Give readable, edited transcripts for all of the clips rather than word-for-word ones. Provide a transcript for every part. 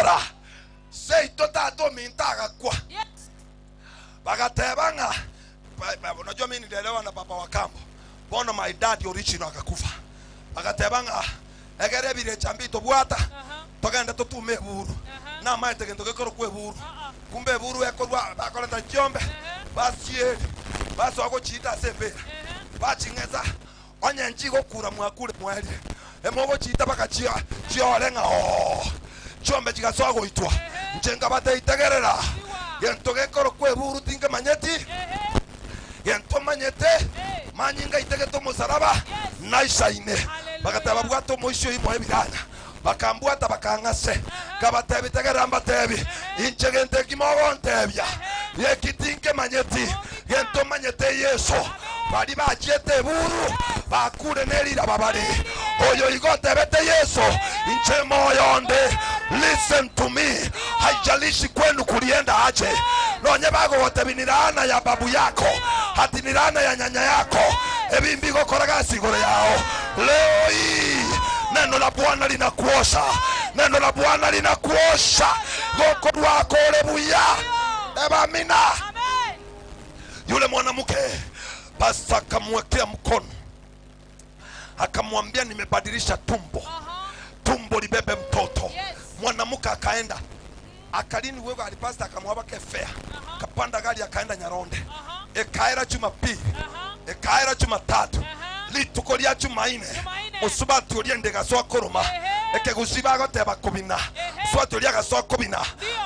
Rora seito tatu mintaga kwa. Yes. Bagatebanga unajua mimi nilielewa na baba wa kambo. Bono my dad original akakufa. Bagatebanga egere bire chambito bwata. Togenda tutume buru. Na maite gento gekoro kwe buru. Kumbe buru ekorwa bakoleta chiombe. Basieri. Baso agochita sepe. Bachingeza onye njigo kura mwakure mwali. Emogo chita bakachia chiorenga o. Chombe chigasoa goitwa. Njenga bateitegerera. Gento gekoro kwe buru tinge manyeti. Gento manyete. Manyinga itegeto musaraba naisaine. Bakataba bwato moisho imo ebirana. Bakambwata bakangase. Kabatebi tegerera mbatebi. Inche gente kimogo ntebya. Yekitinge manyeti. Gento manyete Yesu. Bali bachete buru bakure nerira babari. Oyo igote bete Yesu. Inche moyonde. Listen to me. Haijalishi kwenu kulienda aje. Nonye bago wote ni laana ya babu yako. Hati ni laana ya nyanya yako. Ebimbigo koragasi gore yao. Leo hii neno la Bwana linakuosha. Neno la Bwana linakuosha. Goko wako lebuya. Eba amina. Yule mwanamke basi akamwekea mkono. Akamwambia nimebadilisha tumbo. Tumbo libebe mtoto. Mwanamke akaenda. Akalini wewe alipasta akamwaba kefea. Kapanda gari akaenda Nyaronde. Ekaera Jumapili. Ekaera Jumatatu. Lituko lya Jumaine. Musubati uliende gasoa koroma. Ekegusiba goteba kubina. Swati ulia gasoa kubina.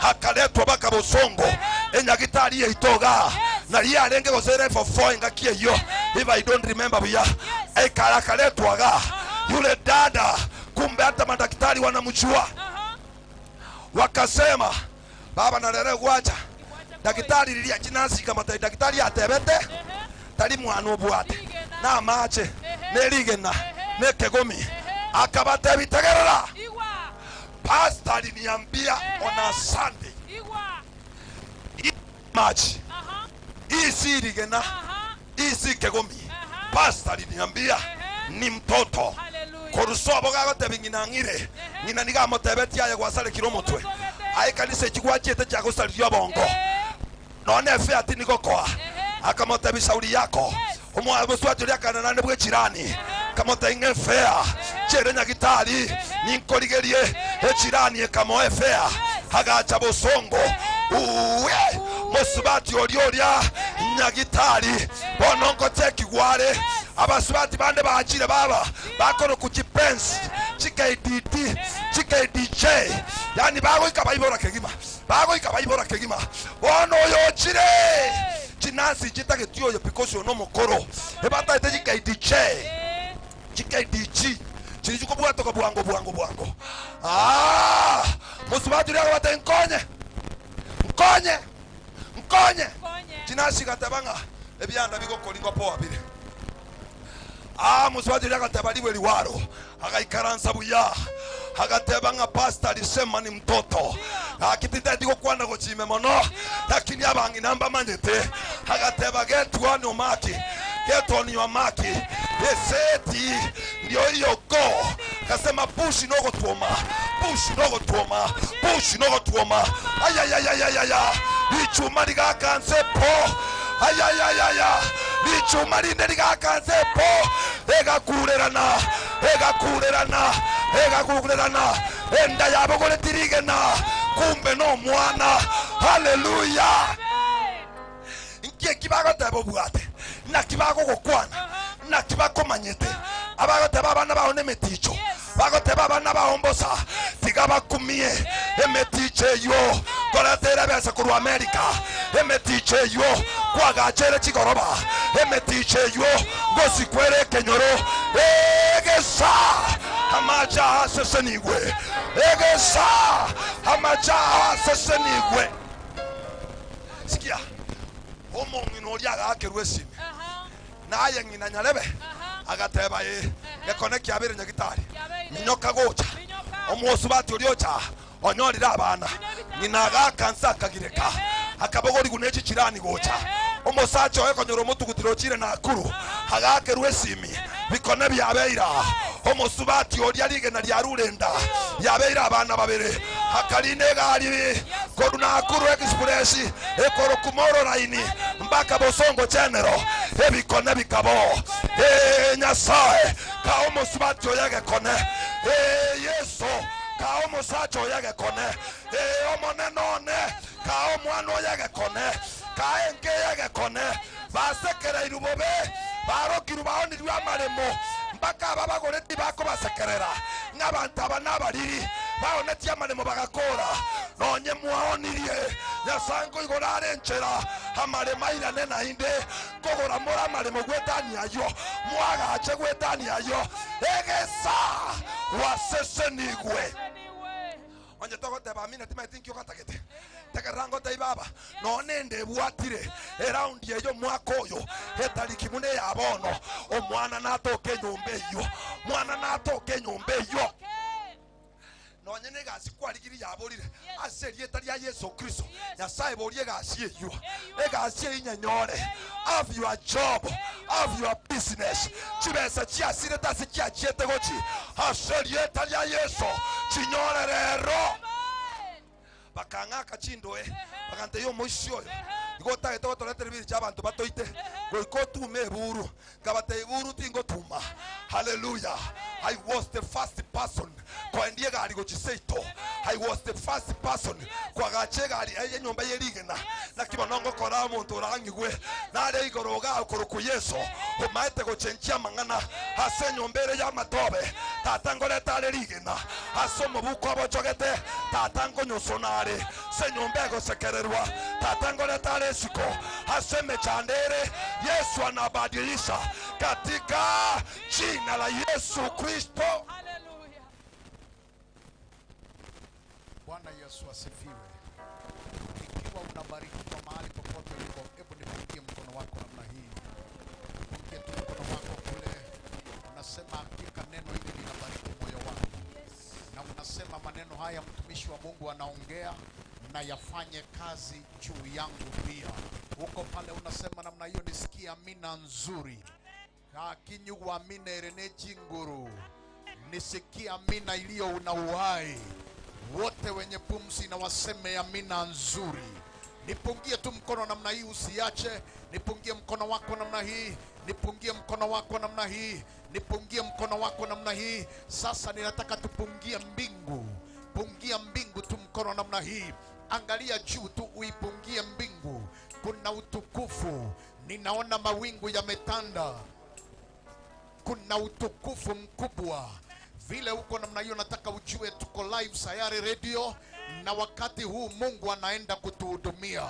Akaletwa baka bosongo. Enyagitari itoga. Na liya alenge gosere for four ngakie yo. If I don't remember buya. Ekara kaletwa ga. Yule dada kumbe hata madaktari wanamjua. Wakasema baba nalere gwacha. Daktari lilia chinasi kama daktari atebete. Tali mwana obwate. Na mache neligena nekegomi akabate bitegerera. Pastor aliniambia on a Sunday. Machi. Isi ligena. Isi kegomi. Pastor aliniambia ni mtoto. Koruso aboga gote ngina ngire. Ngina niga motebeti aye gwasale kiromotwe. Aye kanisa chigwachete chagosaliyo bongo. None fe ati nikokoa. Akamotebi shauri yako. Omwa muswati kana nane bwe chirani. Kamote ingefea. Chere nyagitari ninkorigerie echirani ekamoe fea. Hagacha bosongo. Uwe musubati orioria nyagitari bonongo teki gware. Abasubati bande baachire baba bakoro kuchipensi chikdd chikdj yani bagoika baibora kegima bagoika baibora kegima bono yochire chinasi chitagetio yo because no mokoro ebata ete chikdj chikdg chirijuko bwato ko bwango bwango bwango ah musubati uri nkonye nkonye nkonye chinasi katabanga ebyanda bikokolinga poa bile. Ah, muswadi akateba liwe liwaro. Akaikaransa buya. Akateba nga pastor alisema ni mtoto. Akitita ndiko kwana gochime mono. Lakini abangi namba manyete. Akateba get one omaki. Get on your maki. Eseti ndio hiyo go. Akasema push nogo tuoma. Push nogo tuoma. Push nogo tuoma. Ayayayayaya. Ichuma ligakanse po. Ayayayaya. Ichuma linde ligakanse po. Ega kurerana. Ega kurerana. Ega kurerana. Enda yabogole tirigena. Kumbe no mwana. Hallelujah. Nkie kibago tebo bwate. Na kibago gokwana. Na kibago manyete. Abago teba abana baone meticho. Bago teba abana baombosa. Tiga bakumie. Emetiche yo. Koratera besa kuru America. Emetiche yo. Kwagachere chigoroba. Emetiche yo. Gosikwere kenyoro. Egesa. Amaja asesenigwe. Egesa. Amaja asesenigwe. Sikia. Omo nginoria gakerwe sime. Naye ngina nyalebe. Agateba ye. Gekone kiabere nyagitari. Minyoka gocha. Omusubati oriocha. Onyorira abana. Ninaga kansa kagireka. Akabogori gunechi chirani gocha. Omosacho ekonyoro mutugutiro chire na akuru. Agakerwe simi. Bikone byabeira. Omusubati oria ligena lyarurenda. Yabeira abana babere. Akarina egari koru Nakuru Express ekoro kumoro raini mpaka Bosongo General ebikone bikabo. Nyasaye ka omosubati oyagekone. Yesu ka omosacha oyagekone. Omonene ka omwana oyagekone. Ka enke yagekone. Basekera irubobe barokiru baonirwe amaremo mpaka ababagoreti bakobasekerera n'abantu aba n'abariri baonetie amaremo bagakora nonye mwaonirie Nyasaye nkoigoro arenchera amaremo airane nainde nkogora more amaremo gwetania ayo mwagache gwetania ayo egesa wasesenigwe. Onye togoteba amina timaeti nkio gatagete tekerango tai baba nonende bwatire eraundi eyo mwaka oyo etariki mune ya bono omwana natoke nyumba eyo mwana natoke nyumba eyo nonye negasi kwarigiri yaborire ase erieta ria Yesu Kristo. Nyasaye borie egasi eyo egasi einyenyore. Have your job, have your business. Chibesa chiasire tasi chiachiete gochi ase erieta ria Yesu chinyore rero. Bakang'aka chindoe bakante yo moisi oyo igo tagete gotoretera ebiri chia abanto batoite goika otume eburu nkabate eburu tingotuma. Hallelujah. I was the first person koendie gari gochiseito. I was the first person kwagache gari enyomba yerigena nakibono ngokora omonto orang'igwe nare igoro gakoro Yesu omaete gochenchia mang'ana ase enyomba ere ya matobe tata ngoreta are rigena ase omobuko abochogete tata ngonyosonare se nyomba egosekererwa tata ngoreta are siko ase mechandere. Yesu anabadilisha katika jina la Yesu Kristo. Hallelujah. Bwana Yesu asifiwe. Ikiwa unabarikiwa mahali popote ulipo, hebu nipungie mkono wako namna hii. Nipungie tu mkono wako kule. Unasema hakika neno hili linabariki moyo wangu. Na unasema maneno haya mtumishi wa Mungu anaongea na yafanye kazi juu yangu pia. Uko pale unasema namna hiyo, nisikie amina nzuri. Kakinyugwa amina erene chinguru. Nisikie amina iliyo una uhai. Wote wenye pumzi na waseme amina nzuri. Nipungie tu mkono namna hii, usiache. Nipungie mkono wako namna hii. Nipungie mkono wako namna hii. Nipungie mkono wako namna hii. Sasa ninataka tupungie mbingu. Pungia mbingu tu mkono namna hii. Angalia juu tu uipungie mbingu. Kuna utukufu. Ninaona mawingu yametanda. Kuna utukufu mkubwa. Vile uko namna hiyo, nataka ujue tuko live Sayari Radio, na wakati huu Mungu anaenda kutuhudumia.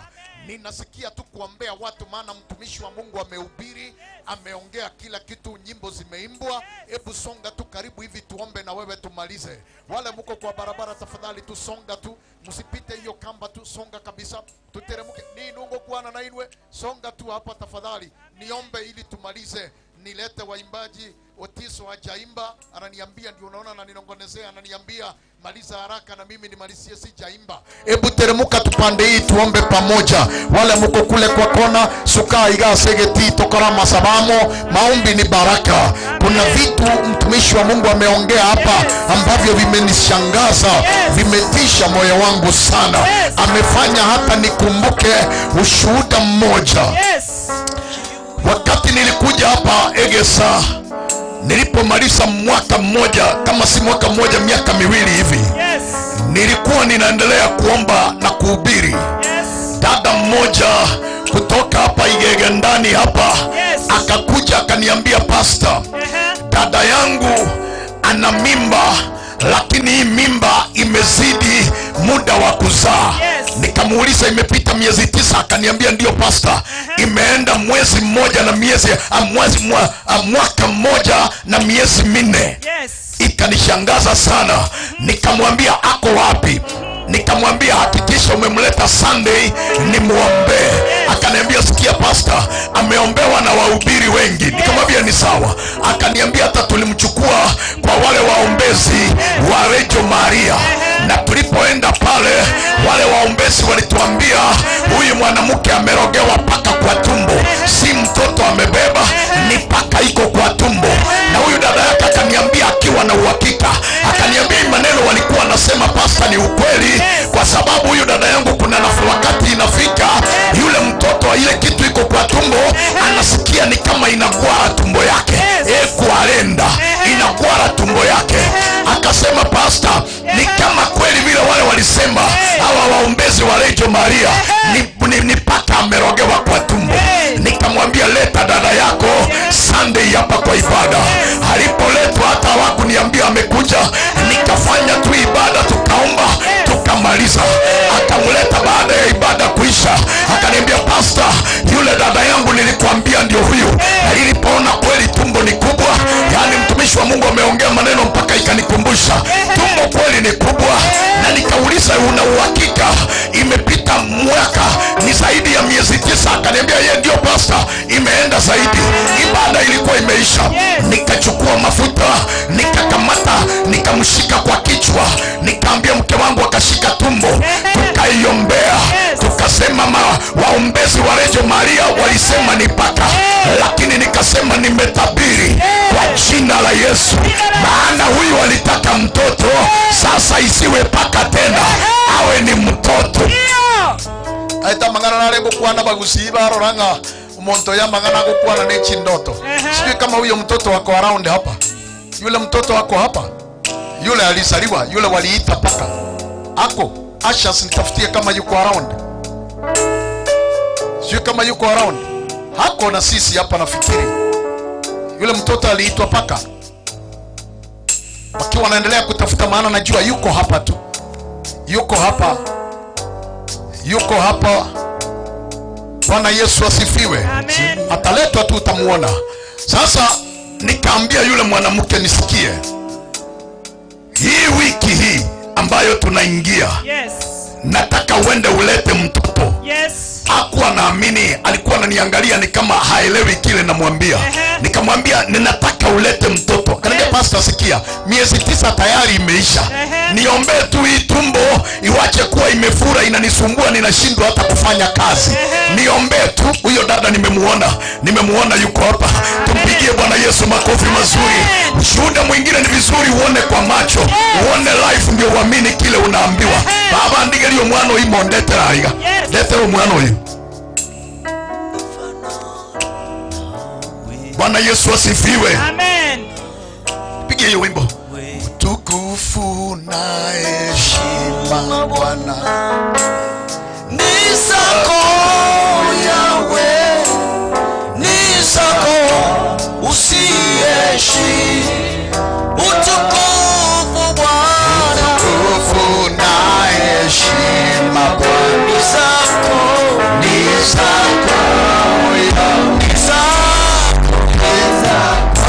Ninasikia tu kuombea watu, maana mtumishi wa Mungu amehubiri, ameongea kila kitu, nyimbo zimeimbwa. Hebu songa tu karibu hivi tuombe na wewe tumalize. Wale mko kwa barabara tafadhali tu songa tu, msipite hiyo kamba tu, songa kabisa. Tuteremke. Ni nungo kuana na inwe, songa tu hapa tafadhali. Niombe ili tumalize. Nilete waimbaji. Otiso hajaimba, ananiambia, ndio unaona ananinongonezea, ananiambia maliza haraka na mimi nimalizie, sijaimba. Hebu teremuka tupande hii tuombe pamoja. Wale mko kule kwa kona, suka iga segeti tokora masabamo, maombi ni baraka. Kuna vitu mtumishi wa Mungu ameongea hapa ambavyo vimenishangaza, vimetisha moyo wangu sana. Amefanya hata nikumbuke ushuhuda mmoja. Wakati nilikuja hapa Egesa, nilipomaliza mwaka mmoja, kama si mwaka mmoja, miaka miwili hivi, nilikuwa ninaendelea kuomba na kuhubiri. Dada mmoja kutoka hapa Igege ndani hapa akakuja akaniambia, pastor, dada yangu ana mimba, lakini hii mimba imezidi muda wa kuzaa. Nikamuuliza imepita miezi 9, akaniambia ndio pastor, imeenda mwezi mmoja na miezi mwaka mmoja na miezi 4. Ikanishangaza sana. Nikamwambia ako wapi? Nikamwambia hakikisha umemleta Sunday nimuombe. Akaniambia sikia pastor, ameombewa na wahubiri wengi. Nikamwambia ni sawa. Akaniambia hata tulimchukua kwa wale waombezi wa Rejo Maria, na tulipoenda pale wale waombezi walituambia huyu mwanamke amerogewa paka kwa tumbo, si mtoto amebeba, ni paka iko kwa tumbo. Na huyu dada yake akaniambia akiwa na uhakika, akaniambia maneno walikuwa nasema pastor pasta, ni ukweli, kwa sababu huyu dada yangu kuna wakati inafika yule mtoto ile kitu iko kwa tumbo anasikia ni kama inakwara tumbo yake, kuarenda inakwara tumbo yake. Akasema pasta, ni kama kweli vile wale walisema hawa waombezi wa Reggio Maria ni paka amerogewa kwa tumbo. Nikamwambia leta dada yako Sunday hapa kwa ibada. Alipoletwa hata hawakuniambia amekuja, nikafanya tu ibada, tukaomba, tukamaliza. Akamleta baada ya ibada kuisha, akaniambia pasta, yule dada yangu nilikwambia ndio huyu. Nilipoona kweli tumbo ni kubwa, yani mtumishi wa Mungu ameongea maneno mpaka ikanikumbusha tumbo kweli ni kubwa. Na nikauliza una uhakika imepita mwaka ni zaidi ya miezi 9? Akaniambia yeye ndio pasta, imeenda zaidi. Ibada ilikuwa imeisha. Nikachukua mafuta, nikakamata, nikamshika kwa kichwa, nikaambia mke wangu akashika tumbo, tukaiombea, tukasema waombezi wa Reggio Maria walisema ni paka, lakini nikasema nimetabiri kwa jina la Yesu, maana huyu alitaka mtoto, sasa isiwe paka tena, awe ni mtoto. Aita mangana nare gukwana bagusi baroranga umonto ya mangana gukwana ne chindoto. Sijui kama huyo mtoto wako around hapa. Yule mtoto wako hapa. Yule alizaliwa, yule waliita paka. Ako, Asha sinitafutie kama yuko around. Sijui kama yuko around. Hako na sisi hapa nafikiri. Yule mtoto aliitwa paka. Wakiwa wanaendelea kutafuta, maana najua yuko hapa tu. Yuko hapa. Yuko hapa. Bwana Yesu asifiwe. Amen. Ataletwa tu utamuona. Sasa nikaambia yule mwanamke, nisikie, hii wiki hii ambayo tunaingia, Yes. nataka uende ulete mtoto. Yes. Hakuwa naamini, alikuwa ananiangalia ni kama haelewi kile namwambia. Nikamwambia ninataka ulete mtoto. Akaniambia pastor, sikia, miezi 9 tayari imeisha. Niombee tu hii tumbo iwache kuwa imefura inanisumbua, ninashindwa hata kufanya kazi. Niombee tu. Huyo dada nimemuona, nimemuona yuko hapa. Tumpigie Bwana Yesu makofi mazuri. Ushuhuda mwingine ni vizuri uone kwa macho, uone life ndio uamini kile unaambiwa. Baba ndigelio mwana uyu mondetera aiga. Letera mwana uyu. Bwana Yesu asifiwe. Amen. Pigie hiyo wimbo. Utukufu na heshima Bwana ni zako Yahweh, ni zako usieshi. Utukufu Bwana, utukufu na heshima Bwana ni zako, ni zako Yahweh, ni zako, ni zako.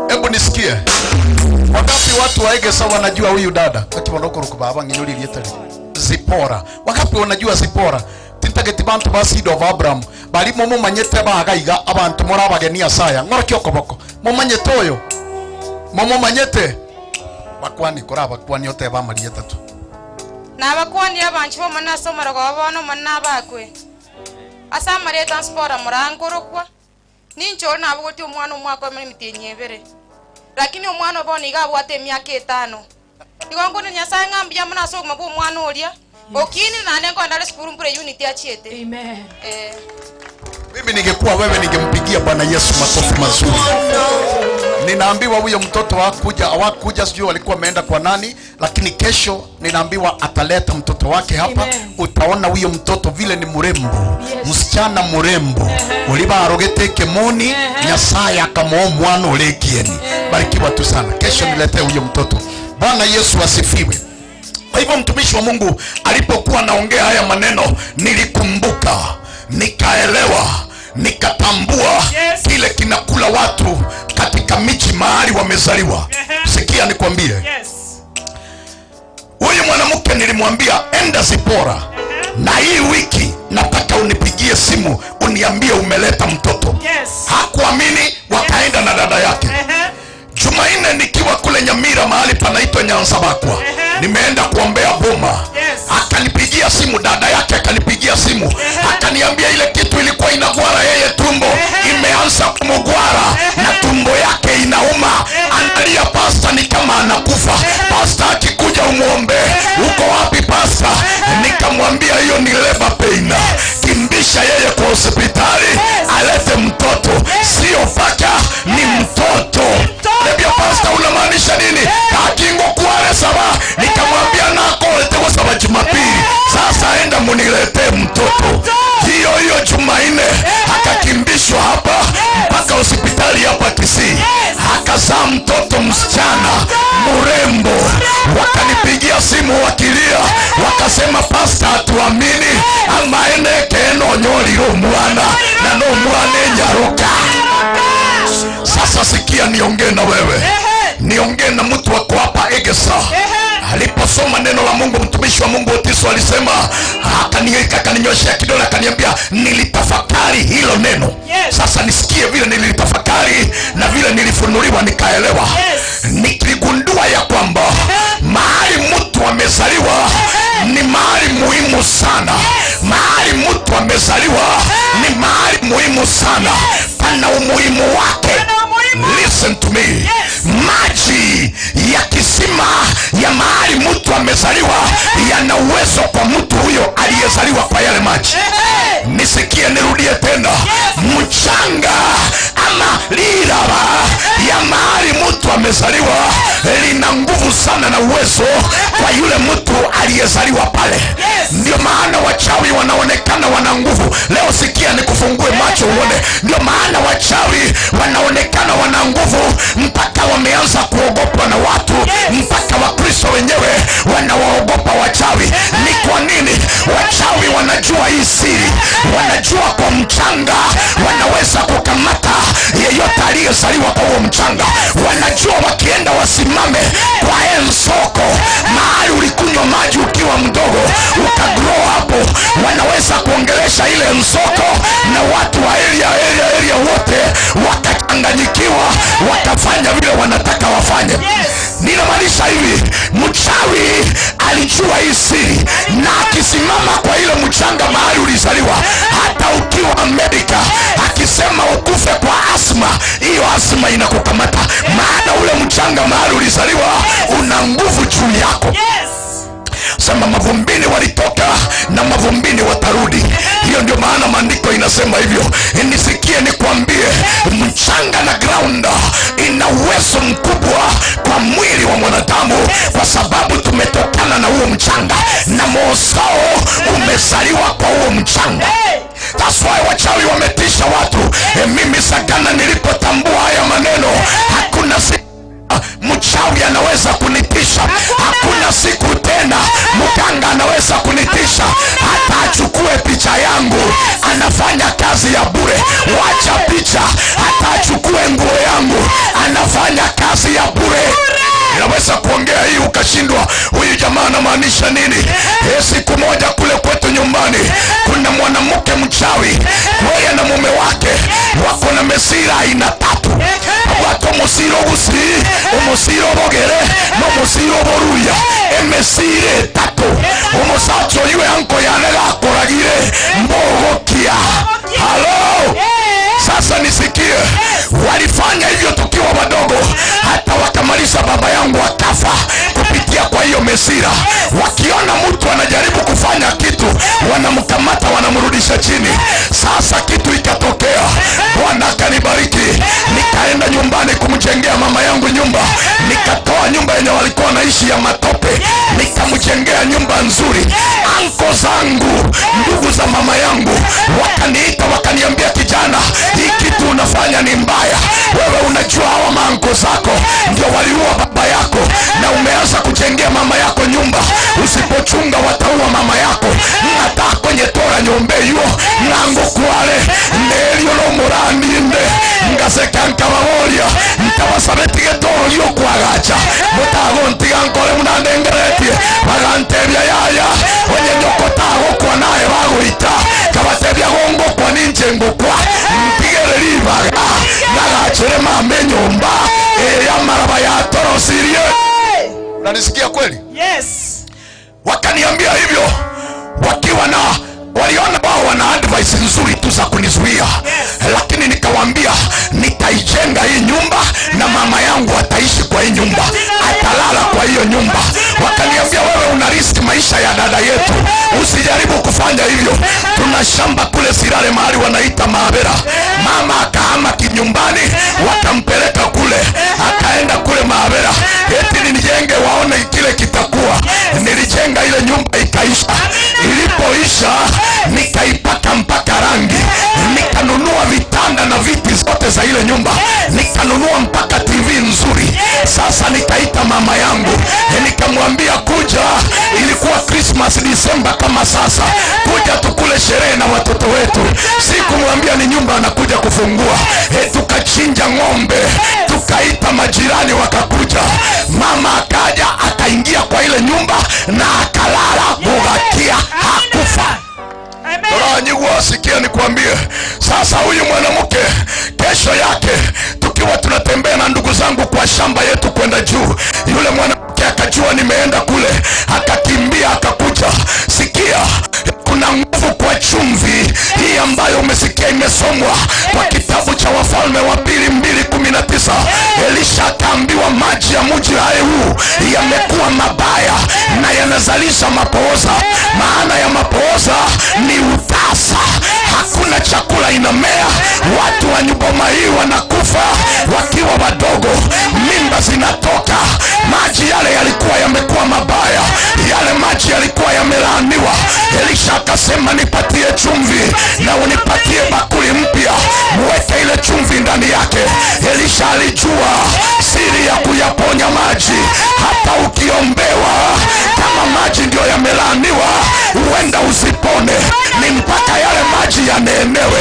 Hebu nisikie. Wangapi watu waege sawa wanajua huyu dada? Akiwa ndoko baba nginyuli lietali. Zipora. Wangapi wanajua Zipora? Tintageti bantu ba seed of Abraham. Bali momo manyete bagaiga abantu mora bagenia saya. Ngoro kyokoboko. Momanyete oyo. Momo manyete. Bakwani kora bakwani ote ba marieta tu. Na bakwani abantu bo manaso marago bono manabakwe. Asa marieta Zipora murangurukwa. Nincho na abugoti omwana omwaka muri mitinyebere. Lakini omwana obona iga abwate emiaka 5. Igo ngone Nyasaye ng'ambia muna so mabu omwana oria. Okini na nengo ndale sukuru mpure unit achiete. Amen. Mimi ningekuwa wewe ningempigia Bwana Yesu makofi mazuri. Ninaambiwa huyo mtoto hawakuja, sijui walikuwa wameenda kwa nani, lakini kesho ninaambiwa ataleta mtoto wake hapa. Amen. Utaona huyo mtoto vile ni mrembo. Yes. Msichana mrembo. Uliba arogete kemoni, Nyasaye akamuo mwana ulekieni. Barikiwa tu sana. Kesho niletee huyo mtoto. Bwana Yesu asifiwe. Kwa hivyo mtumishi wa Mungu alipokuwa naongea haya maneno, nilikumbuka, nikaelewa, nikatambua kile kinakula watu katika miji mahali wamezaliwa. Sikia nikwambie. Huyu mwanamke nilimwambia enda Zipora, na hii wiki nataka unipigie simu uniambie umeleta mtoto. Hakuamini, wakaenda na dada yake. Jumanne nikiwa kule Nyamira mahali panaitwa Nyansabakwa, nimeenda kuombea boma. Akanipigia simu, dada yake akanipigia simu, akaniambia ile kitu ilikuwa inagwara yeye tumbo imeanza kumugwara na tumbo yake inauma. Analia, pasta ni kama anakufa. Pasta akikuja umuombe. Uko wapi pasta? Nikamwambia hiyo ni labor pain. Kimbisha yeye kwa hospitali alete mtoto. Sio paka, ni mtoto. Niambia pasta unamaanisha nini? Kakingo kuare saba. Nikamwambia nako lete saba Jumapili. Sasa enda munilete mtoto. Hiyo hiyo Jumanne akakimbishwa hapa mpaka hospitali hapa Kisii. Akazaa mtoto msichana murembo. Wakanipigia simu wakilia, wakasema pasta hatuamini ama ene keno nyoliro mwana na no mwana nyaroka. Sasa sikia, niongee na wewe, niongee na mtu wako hapa Egesa. Aliposoma neno la Mungu, mtumishi wa Mungu Otiso alisema, akaninyoshea kidole akaniambia nilitafakari hilo neno. Sasa nisikie vile nilitafakari na vile nilifunuliwa nikaelewa. Niligundua ya kwamba mahali mtu amezaliwa ni mahali muhimu sana. Mahali mtu amezaliwa ni mahali muhimu sana. Pana umuhimu wake. Listen to me. Maji ya kisima ya mahali mtu amezaliwa yana uwezo kwa mtu huyo aliyezaliwa kwa yale maji. Nisikie, nirudie tena. Mchanga ama liraba ya mahali mtu amezaliwa lina nguvu sana na uwezo kwa yule mtu aliyezaliwa pale. Ndio maana wachawi wanaonekana wana nguvu. Leo sikia, nikufungue macho uone. Ndio maana wachawi wanaonekana wana nguvu mpaka wameanza kuogopwa na watu, mpaka Wakristo wenyewe wanawaogopa wachawi. Ni kwa nini? Wachawi wanajua hii siri. Wanajua kwa mchanga wanaweza kukamata yeyote aliyezaliwa kwa huo mchanga. Wanajua wakienda wasimame kwa ensoko mahali ulikunywa maji ukiwa mdogo ukagrow hapo, wanaweza kuongelesha ile nsoko na watu wa area wote wakachanganyikiwa, watafanya vile wanataka wafanye. Ninamaanisha hivi, mchawi alijua hii siri, na akisimama kwa ile mchanga mahali ulizaliwa, hata ukiwa Amerika, akisema ukufe kwa asma, hiyo asma inakukamata. Maana ule mchanga mahali ulizaliwa una nguvu juu yako. Sema mavumbini walitoka na mavumbini watarudi. Hiyo ndio maana maandiko inasema hivyo. Nisikie nikwambie, mchanga na ground ina uwezo mkubwa kwa mwili wa mwanadamu, kwa sababu tumetokana na huo mchanga na mozao umezaliwa kwa huo mchanga. That's why wachawi wametisha watu. Mimi Sagana nilipotambua haya maneno, hakuna siku mchawi anaweza kunitisha. Hakuna siku tena mganga anaweza kunitisha. Hata achukue picha yangu anafanya kazi ya bure. Wacha picha. Hata achukue nguo yangu anafanya kazi ya bure. Inaweza kuongea hii ukashindwa, huyu jamaa anamaanisha nini? Siku moja kule kwetu nyumbani kuna mwanamke mchawi, yeye na mume wake wako na mesira aina tatu. Wako musiro gusi, umusiro bogere, no musiro boruya. Emesire tatu. Umusacho yue anko yanega akoragire mbogokia. Halo. Sasa nisikie, walifanya hivyo tukiwa wadogo, hata wakamaliza baba yangu akafa kupitia kwa hiyo mesira. Wakiona mtu anajaribu kufanya kitu, wanamkamata wanamrudisha chini. Sasa kitu ikatokea, Bwana akanibariki, nikaenda nyumbani kumjengea mama yangu nyumba. Nikatoa nyumba yenye walikuwa naishi ya matope, nikamjengea nyumba nzuri. Anko zangu, ndugu za mama yangu, wakaniita wakaniambia, kijana, hii kitu unafanya ni mbaya. Wewe unajua hawa maanko zako ndio waliua baba yako, na umeanza kujengea mama yako nyumba. Usipochunga wataua mama yako. Nata kwenye tora nyombe yuo nango kwale nelio no murandinde ngaseka nkababoria ntabasabetige toro lio kwagacha mutago ntiga nkore munandengeretie bagantebia yaya wenye nyoko tago kwa naye bagoita kabatebia gongo kwa ninche ngukwa mpigere ribaga nagachere mame nyumba ya maraba ya torosirie. Unanisikia kweli? Yes. Wakaniambia hivyo wakiwa na waliona wao wana advice nzuri tu za kunizuia. Lakini nikawaambia nitaijenga hii nyumba na mama yangu ataishi kwa hii nyumba, atalala kwa hiyo nyumba. Wakaniambia wewe una risk maisha ya dada yetu, usijaribu kufanya hivyo. Tuna shamba kule Sirare mahali wanaita Maabera. Mama akahama kinyumbani, wakampeleka kule, akaenda kule Maabera eti nijenge waone kile kitakuwa. Nilijenga ile nyumba ikaisha. Ilipoisha nikaipaka mpaka rangi, nikanunua vitanda na viti zote za ile nyumba, nikanunua mpaka TV nzuri. Sasa nikaita mama yangu nikamwambia kuja, ilikuwa Christmas December kama sasa, kuja tukule sherehe na watoto wetu. Sikumwambia ni nyumba anakuja kufungua. Tukachinja ng'ombe, tukaita majirani wakakuja. Mama akaja akaingia kwa ile nyumba na akalala mugakia, hakufa. Sikia nikwambie, sasa huyu mwanamke kesho yake tukiwa tunatembea na ndugu zangu kwa shamba yetu kwenda juu, yule mwanamke akajua nimeenda kule, akakimbia akakuja. Sikia, kuna nguvu kwa chumvi hii ambayo umesikia imesomwa kwa kitabu cha Wafalme wa Pili 2:19. Elisha akaambiwa maji ya mji huu yamekuwa mabaya na yanazalisha mapooza. Maana ya mapooza ni utasa, hakuna chakula inamea, watu wa nyumba hii wanakufa wakiwa wadogo, mimba zinatoka. Maji yale yalikuwa yamekuwa mabaya, yale maji yalikuwa yamelaaniwa. Elisha akasema nipatie chumvi na unipatie bakuli mpya, muweke ile chumvi ndani yake. Elisha alijua siri ya kuyaponya maji. Hata ukiombewa kama maji ndio yamelaaniwa, huenda usipone, ni mpaka yale maji yaneemewe.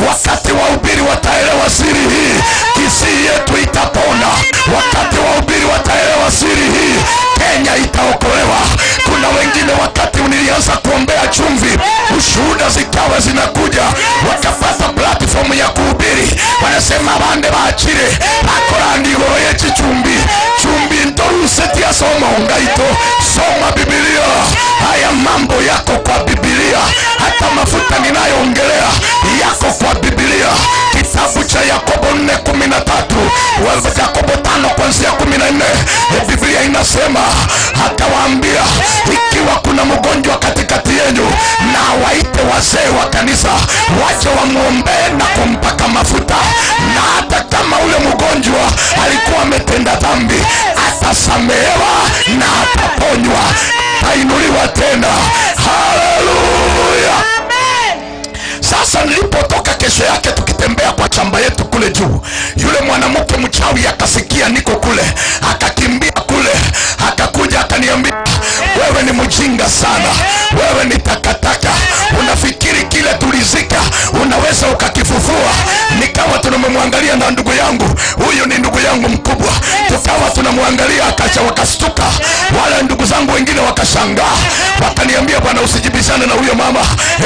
Wakati wahubiri wataelewa siri hii, Kisii yetu itapona. Wakati wahubiri wataelewa siri hii, Kenya itaokolewa. Kuna wengine wakati nilianza kuombea chumvi, ushuhuda zikawa zinakuja, wakapata platform ya kuhubiri, wanasema bande baachire bakorandi igoro yechichumbi chumbi ntorusetia soma ungaito soma Biblia. Haya mambo yako kwa Biblia, hata mafuta ninayoongelea yako kwa Biblia. Kitabu cha Yakobo 4:13, Yakobo 5:14, Biblia inasema akawaambia, ikiwa kuna mgonjwa katikati yenu, na waite wazee wa kanisa waje wamuombe na kumpaka mafuta, na hata kama ule mgonjwa alikuwa ametenda dhambi, atasamehewa na ataponywa, atainuliwa tena. Haleluya. Sasa nilipotoka kesho yake tukitembea kwa shamba yetu kule juu, yule mwanamke mchawi akasikia niko kule, akakimbia kule, akakuja akaniambia, wewe ni mjinga sana, wewe ni takataka, unafikiri kile tulizika unaweza ukakifufua? Nikawa tunamwangalia na ndugu yangu, huyu ni ndugu yangu mkubwa, tukawa tunamwangalia, akacha wakastuka. Wale ndugu zangu wengine wakashangaa, wakaniambia bwana usijibishane na huyo mama.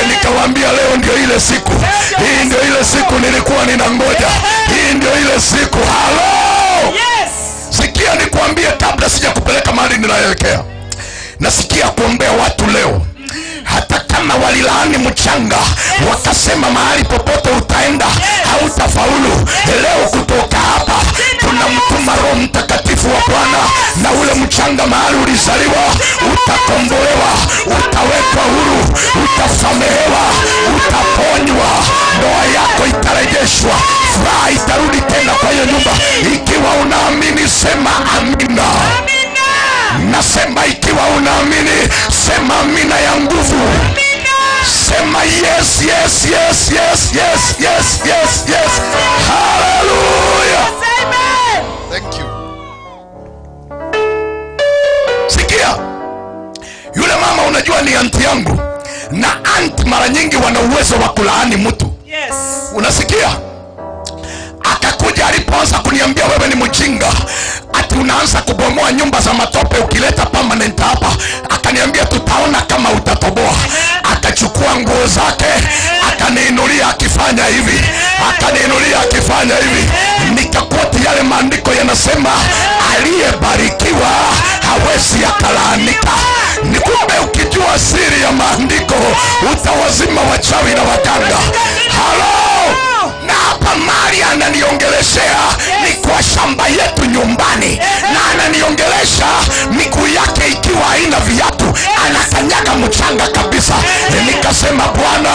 Nikawaambia leo ndio ile siku, hii ndio ile siku nilikuwa ninangoja, hii ndio ile siku. Halo, sikia nikwambie, kabla sijakupeleka mahali ninaelekea, nasikia kuombea watu leo. Hata kama walilaani mchanga, wakasema mahali popote utaenda hautafaulu, leo kutoka hapa tunamtuma Roho Mtakatifu wa Bwana, na ule mchanga mahali ulizaliwa utakombolewa, utawekwa huru, utasamehewa, utaponywa, ndoa yako itarejeshwa, furaha itarudi tena kwa hiyo nyumba. Ikiwa unaamini sema amina. Nasema ikiwa unaamini sema amina ya nguvu. Sema yes, yes, yes, yes, yes, yes, yes, yes. Hallelujah. Thank you. Sikia, yule mama unajua ni anti yangu, na anti mara nyingi wana uwezo wa kulaani mtu. Yes. Unasikia? Akakuja alipoanza kuniambia wewe ni mjinga, ati unaanza kubomoa nyumba za matope ukileta permanent hapa. Akaniambia tutaona kama utatoboa. Akachukua nguo zake akaniinulia akifanya hivi, akaniinulia akifanya hivi. Nikaquote yale maandiko yanasema aliyebarikiwa hawezi akalaanika. Nikumbe Utawazima wachawi na waganga. Halo! Na hapa mali ananiongeleshea ni kwa shamba yetu nyumbani, na ananiongelesha miguu yake ikiwa haina viatu, anakanyaga mchanga kabisa. Nikasema Bwana,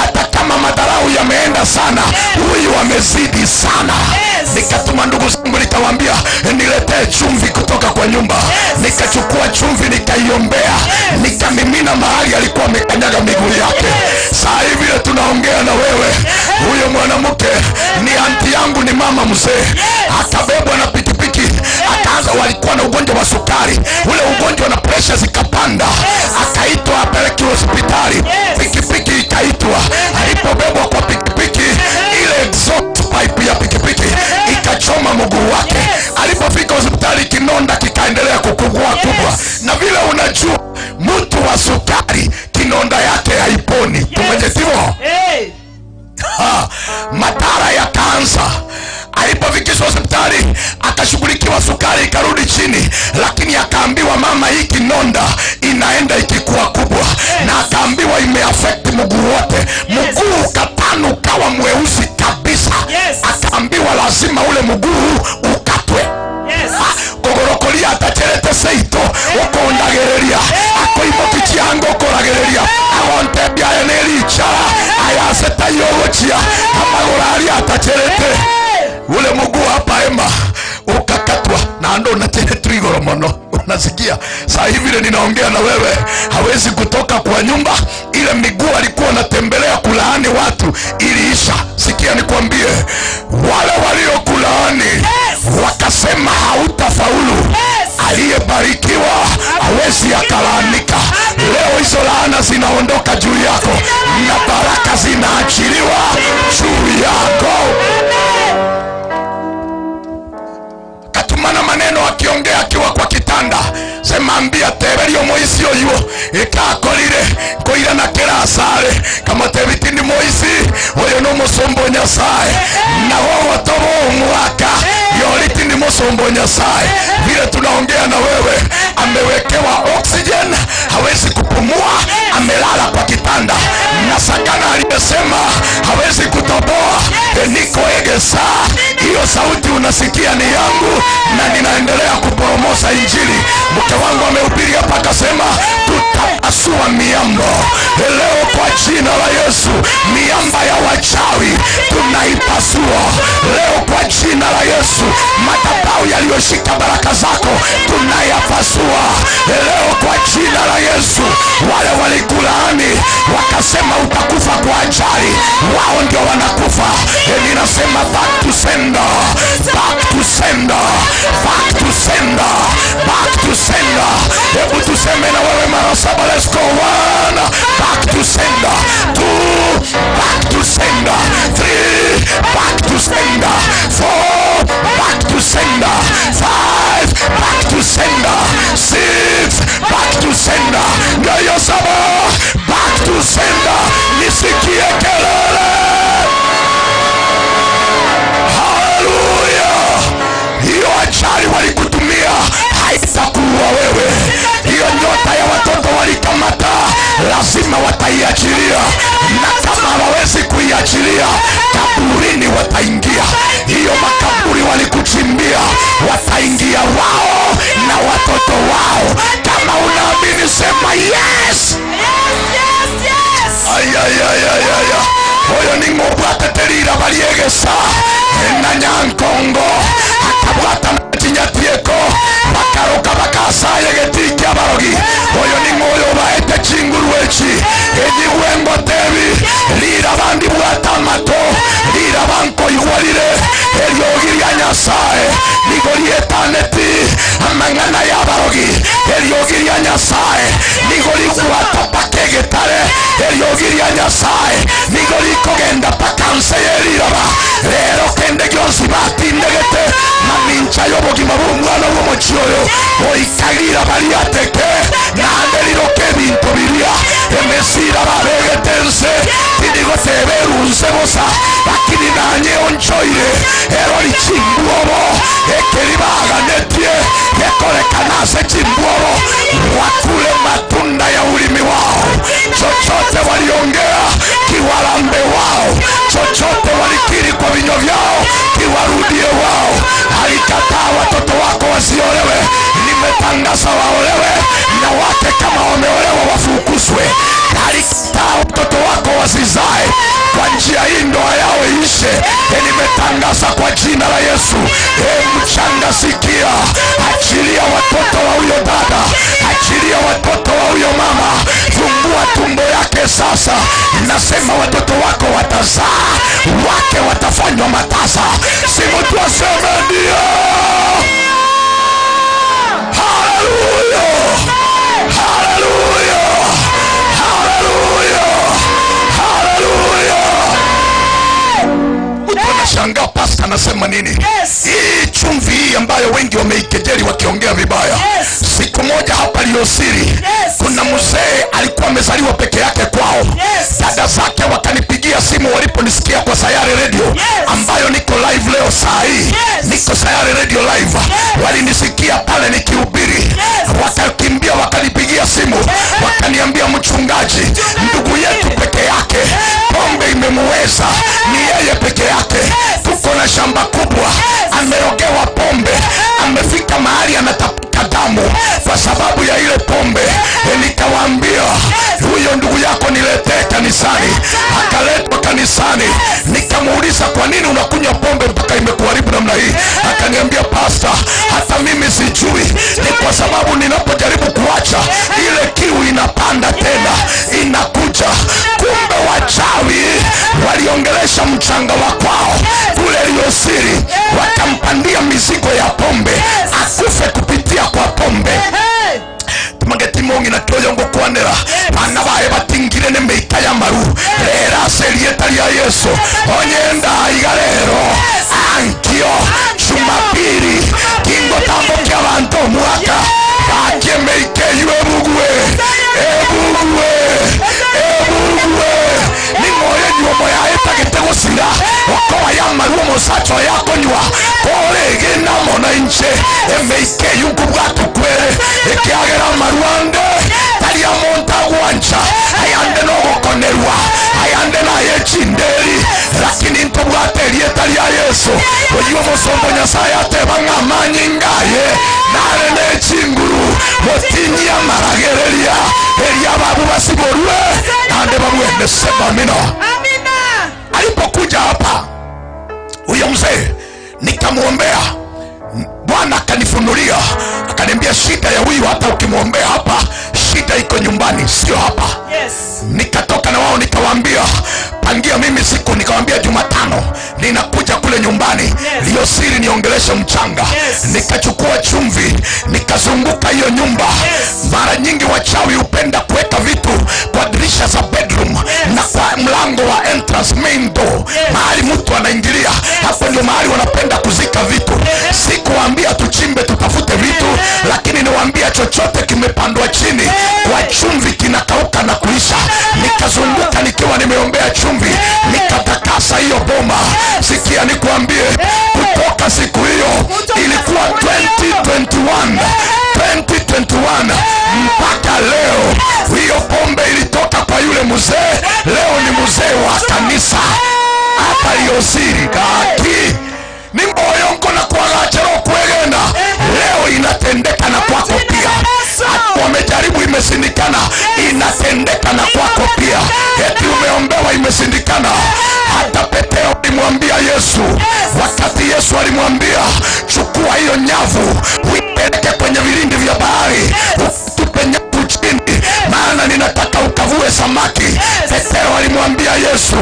hata kama madharau yameenda sana, huyu amezidi sana. Nikatuma ndugu zangu nikawaambia niletee chumvi kutoka kwa nyumba. Nikachukua chumvi nikaiombea, nikamimina mahali alikuwa amekanyaga miguu yake. Saa hivi tunaongea na wewe, huyo mwanamke ni anti yangu, ni mama mzee. Akabebwa na pikipiki, akaanza, walikuwa na ugonjwa wa sukari, ule ugonjwa na pressure zikapanda, akaitwa apelekwe hospitali. Pikipiki ikaitwa, alipobebwa kwa pikipiki, ile exhaust pipe ya pikipiki ikachoma mguu wake. Alipofika hospitali kinonda kikaendelea kukua kubwa, na vile unajua mtu wa sukari kinonda yake haiponi. Tumejetivo madhara ya kansa. Alipofikishwa hospitali akashughulikiwa, sukari ikarudi chini, lakini akaambiwa mama, hii kinonda inaenda ikikuwa kubwa, na akaambiwa imeaffect mguu wote. Mguu ukatanu ukawa mweusi kabisa. Akaambiwa lazima ule mguu ukatwe. Kogorokoria atacherete seito ukondagereria akoimokichiango koragereria agontebia enerichara ayasetayogochia amaguraria atacherete ule mguu hapa ema ukakatwa na ndo unacheretu igoro mono. Unasikia saa hivi vile ninaongea na wewe, hawezi kutoka kwa nyumba. Ile miguu alikuwa anatembelea kulaani watu iliisha. Sikia nikwambie, wale waliokulaani wakasema hautafaulu, aliyebarikiwa hawezi akalaanika. Leo hizo laana zinaondoka juu yako na baraka zinaachiliwa juu yako. Katumana maneno akiongea akiwa kwa kitanda, sema ambia teberio moisi oyo ekakolire koira na kerasare kama tebitindi moisi oyo no musombo Nyasaye na wowo tobo mwaka yoritindi musombo Nyasaye. Vile tunaongea na wewe, amewekewa oxygen, hawezi kupumua, amelala kwa kitanda. Na sakana aliyesema hawezi kutoboa, niko egesa. Hiyo sauti unasikia ni yangu, na ninaendelea kuporomosa injili. Mke wangu amehubiri hapa akasema tutapasua miamba. Leo kwa jina la Yesu, miamba ya wachawi tunaipasua. Leo kwa jina la Yesu, madhabahu yaliyoshika baraka zako tunayapasua. Leo kwa jina la Yesu, wale walikulaani wakasema utakufa kwa ajali, wao ndio wanakufa. Ninasema back to sender, back to sender, back to sender, back to sender. Hebu tuseme na wewe mara saba. Let's go. 1, back to sender. 2, back to sender. 3, back to sender. 4, back to sender. 5, back to sender. 6, back to sender. Ndio saba, back to sender. Nisikie kelele. Hallelujah. Hiyo ajali walikutumia haitakuwa wewe. Hiyo nyota ya watoto walikamata, lazima wataiachilia, na kama hawawezi kuiachilia, kaburini wataingia. Hiyo makaburi walikuchimbia, wataingia wao na watoto wao. Kama unaamini sema yes. Yes, yes, yes. Ay, ay, ay, ay, ay. Oyo ni ngobwata terira baliegesa na nyankongo akabwata na chinyatieko bakaroka bakasaye getiki abarogi. Oyo ni ngoyo baete chingurwechi enigwengo tebi lira bandi bwata mato lira banko igwarire eryogi lya Nyasaye nigo lietaneti amang'ana ya barogi. Eryogi lya Nyasaye nigo ligwata pakegetare. Eryogi lya Nyasaye nigo likogenda pakanse yeriraba. Lero kende gyonsi batindegete mamincha y'obogima bw'omwana bw'omochioyo oikalira baliateke nanderiroke ebintu biria emesira babegete nse tindigoteberunse bosa lakini nanye onchoire erori chimbwobo ekeribaganetie ekorekanase chimbwobo wakule matunda ya ulimi wao. Chochote walio Alitangaza waolewe na wake kama wameolewa wafukuzwe. Alikataa watoto wako wasizae, kwa njia hii ndoa yao iishe. Nimetangaza kwa jina la Yesu, mchanga sikia, achilia watoto wa huyo dada, achilia watoto wa huyo mama, fungua tumbo yake sasa. Nasema watoto wako watazaa, wake watafanywa matasa. Si mtu aseme ndio. Haleluya, haleluya, haleluya, haleluya. Mtu anashangaa pastor anasema nini? Hii chumvi hii ambayo wengi wameikejeli wakiongea vibaya. Siku moja hapa Liosiri, kuna mzee alikuwa amezaliwa peke yake kwao. Dada zake wakanipigia simu waliponisikia kwa Sayari Radio, ambayo niko live leo saa hii. Niko Sayari Radio live. Walinisikia pale nikihubiri. Wakakimbia wakanipigia simu, wakaniambia mchungaji, ndugu yetu peke yake, pombe imemuweza, ni yeye peke yake. Tuko na shamba kubwa, amerogewa pombe, amefika mahali anatapika damu kwa sababu ya ile pombe. Nikawaambia huyo ndugu yako niletee kanisani. Akaletwa kanisani. Nikamuuliza, kwa nini unakunywa pombe mpaka imekuharibu namna hii? Akaniambia, pastor, hata mimi sijui, ni kwa sababu ninapojaribu kuacha ile kiu inapanda tena, inakuja. Kumbe wachawi waliongelesha mchanga wa kwao kule Liosiri, wakampandia mizigo ya pombe, akufe kupitia kwa pombe. Tumagetimongi na toyongo kwanera bana bae batingire ne meika ya maru rera serieta ya Yesu onyenda igarero ankio Jumapili kingo tambo kya bantu mwaka bakie meike yebugwe ebugwe ebugwe ni moyo nyumo ya etagete gusira okoba ya maru omusacho yakonywa kore gina mona inche emeike yukubwatu kwere ekiagera maruande tali ya montagwancha ayande nogokonerwa ayande naye chinderi, lakini ntobwate erieta lya Yesu. Oyo mosombo Nyasaye ateba ng'amanyi ngaye nare nechinguru motinyia maragereria eria babu basiborwe nande babwende sema amina. Amina. Alipokuja hapa huyo mzee nikamuombea, Bwana akanifunulia, akaniambia shida ya huyu hata ukimwombea hapa shida iko nyumbani, sio hapa. Nikatoka na wao nikawaambia pangia mimi siku, nikawaambia Jumatano ninakuja kule nyumbani Liosiri niongeleshe mchanga. Nikachukua chumvi nikazunguka hiyo nyumba. Mara nyingi wachawi hupenda kuweka vitu kwa dirisha za bedroom na kwa mlango wa entrance main door, mahali mtu anaingilia. Hapo ndio mahali wanapenda kuzika vitu. Sikuwaambia tuchimbe tutafute vitu, lakini niwaambia chochote kimepandwa chini kwa chumvi kinakauka na kuisha. Nikazunguka nikiwa nimeombea chumvi, nikatakasa hiyo boma. Sikia nikuambie, kutoka siku hiyo ilikuwa 2021 mpaka leo, hiyo pombe ilitoka kwa yule mzee. Leo ni mzee wa kanisa hapa Liosiri. Kaki ni moyo na kuagachero kwegenda, leo inatendeka na kwako pia. Wamejaribu imeshindikana, inatendeka na kwako pia. Eti umeombewa imeshindikana. Hata Petero alimwambia Yesu, wakati Yesu alimwambia chukua hiyo nyavu uipeleke kwenye vilindi vya bahari, utupe nyavu chini, maana ninataka ukavue samaki. Petero alimwambia Yesu,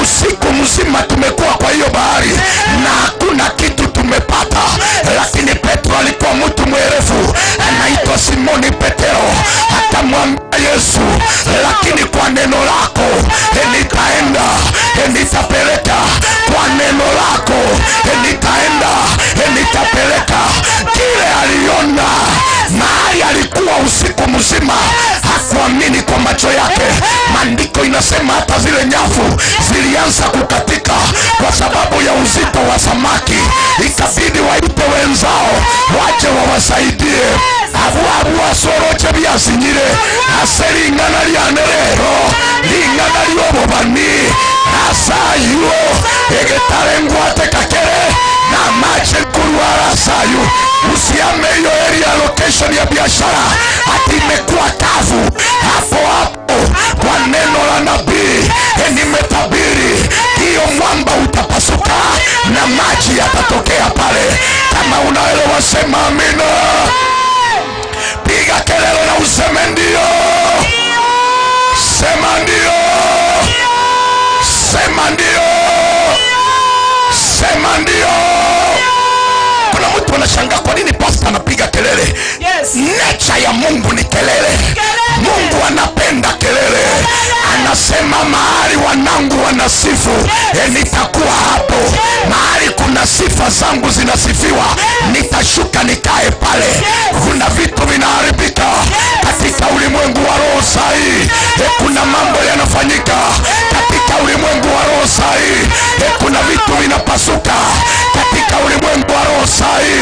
usiku mzima tumekuwa kwa hiyo bahari na hakuna kitu tumepata. Lakini Petro alikuwa mtu mwerevu, anaitwa Simoni Petero, akamwambia Yesu, lakini kwa neno lako nitaenda, nitapeleka. Kwa neno lako nitaenda, nitapeleka. Kile aliona mahali alikuwa usiku mzima, hakuamini kwa macho yake. Maandiko inasema hata zile nyavu zilianza kukatika kwa sababu ya uzito wa samaki. Ikabidi waite wenzao waje wawasaidie. Abu asoroche byasinyire aseringana lyanerero lingana lyobobani asayo egetarengwate kakere na mache kurwara sayo. Usiame hiyo area location ya biashara. biashara ati imekuwa kavu, hapo hapo kwa neno la nabii nimetabiri hiyo mwamba utapasuka na maji yatatokea pale. Kama unaelewa sema amina. Piga kelele na useme ndio. Sema ndio. Sema ndio. Sema ndio. Kuna mtu anashangaa kwa nini pastor anapiga kelele. Yes. Nature ya Mungu ni kelele. Mungu anapenda kelele. Anasema mahali wanangu wanasifu, yes, nitakuwa hapo. Yes. Mahali kuna sifa zangu zinasifiwa, yes, nitashuka nikae pale. Yes. Kuna vitu vinaharibika, yes, katika ulimwengu wa roho sahi. Yes. Kuna mambo yanafanyika, yes, katika ulimwengu wa roho sahi. Yes. Kuna vitu vinapasuka katika ulimwengu wa roho sahi.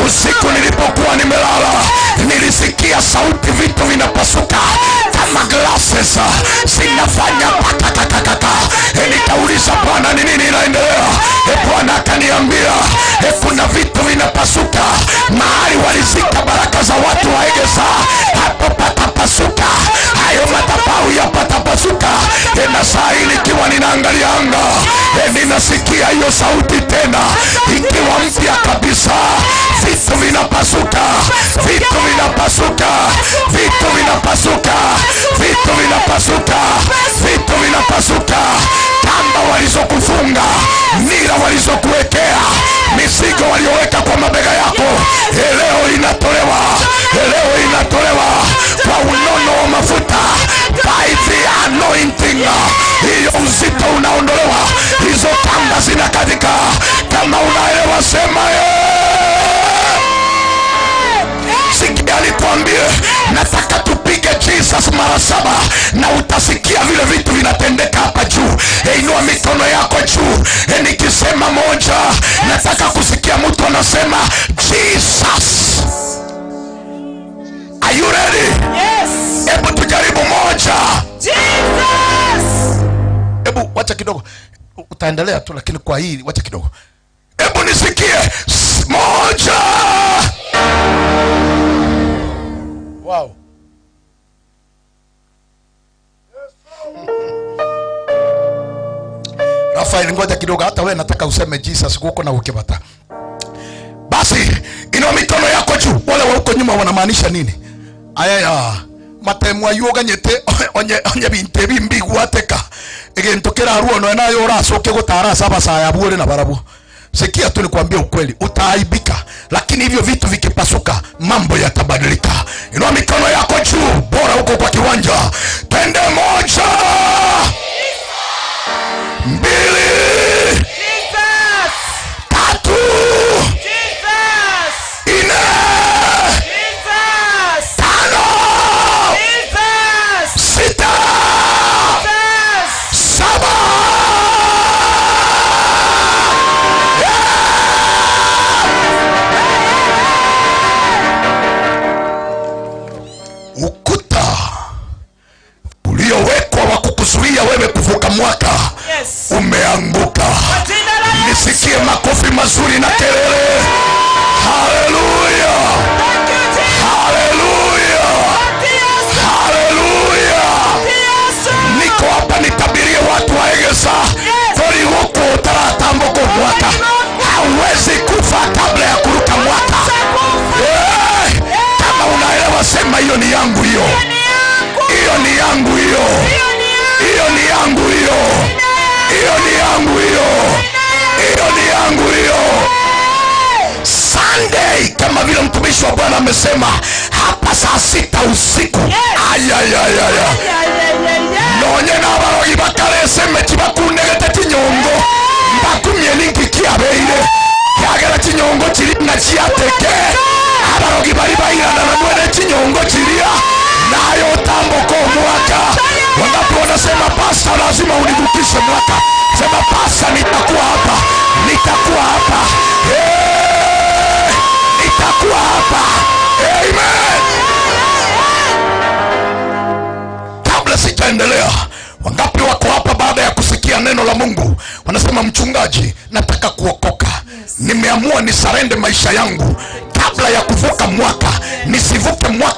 Usiku nilipokuwa nimelala, nilisikia sauti, vitu vinapasuka kama glasses zinafanya pakatakata. Nikauliza Bwana ni nini inaendelea? Bwana akaniambia kuna vitu vinapasuka mahali walizika baraka za watu wa Egesa, hapo patapasuka, hayo madhabahu yapatapasuka. Na saa hii nikiwa ninaangalia anga, ninasikia hiyo sauti tena ikiwa mpya kabisa. Vitu vinapasuka, vitu vinapasuka, vitu vinapasuka, vitu vinapasuka, vitu vinapasuka. Kamba walizokufunga, nira walizokuwekea, mizigo walioweka kwa mabega yako, leo inatolewa, leo inatolewa kwa unono wa mafuta, by the anointing. Hiyo uzito unaondolewa, hizo kamba zinakatika. Kama unaelewa sema Sikia nikwambie, nataka tupige Jesus mara 7 na utasikia vile vitu vinatendeka hapa juu. Inua mikono yako juu. Nikisema moja, nataka kusikia mtu anasema Jesus. Are you ready? Yes. Hebu tujaribu moja. Jesus. Hebu wacha kidogo. Utaendelea tu lakini kwa hii wacha kidogo. Hebu nisikie moja. Wow. Rafael, ngoja kidogo, hata wewe nataka useme Jesus huko na ukipata. Basi inua mikono yako juu. Wale wa huko nyuma wanamaanisha nini? Aya matemwa yuganyete onye binte bimbi gwateka. Egintu kiraruo no nayo uracoke gutara saba saya buore na barabu. Sikia tu nikwambie ukweli, utaaibika, lakini hivyo vitu vikipasuka mambo yatabadilika. Inua mikono yako juu, bora huko kwa kiwanja. Tende moja, mbili, Jesus, tatu, Jesus, nne, Jesus, 5, Jesus, 6, Jesus, 7. Ukuta uliowekwa wa kukuzuia wewe kuvuka mwaka, yes, umeanguka. Nisikie makofi mazuri na kelele. Haleluya. Haleluya. Haleluya. Niko hapa nitabirie watu wa Egesa, toligoko utaratambuka mwaka. Hauwezi kufa kabla ya kuruka mwaka. Kama unaelewa sema hiyo ni yangu hiyo. Hiyo ni yangu hiyo. Hiyo ni yangu hiyo. Hiyo ni yangu hiyo. Hiyo ni yangu hiyo. Sunday kama vile mtumishi wa Bwana amesema hapa saa 6 usiku. Ayayayaya. Nonye na abarogi bakarese mechibakunegete chinyongo. Mbakumye ninki kiabeire. Kiagera chinyongo chiri na chiateke. Abarogi bari bairana na nwene chinyongo chiria. Nayo tambuko mwaka. Wangapi wanasema pasta lazima univukishe mwaka? Sema pasta nitakuwa hapa. Nitakuwa hapa. Hey! Nitakuwa hapa. Amen. Kabla sijaendelea, wangapi wako hapa baada ya kusikia neno la Mungu wanasema mchungaji, nataka kuokoka. Nimeamua nisarende maisha yangu kabla ya kuvuka mwaka. Nisivuke mwaka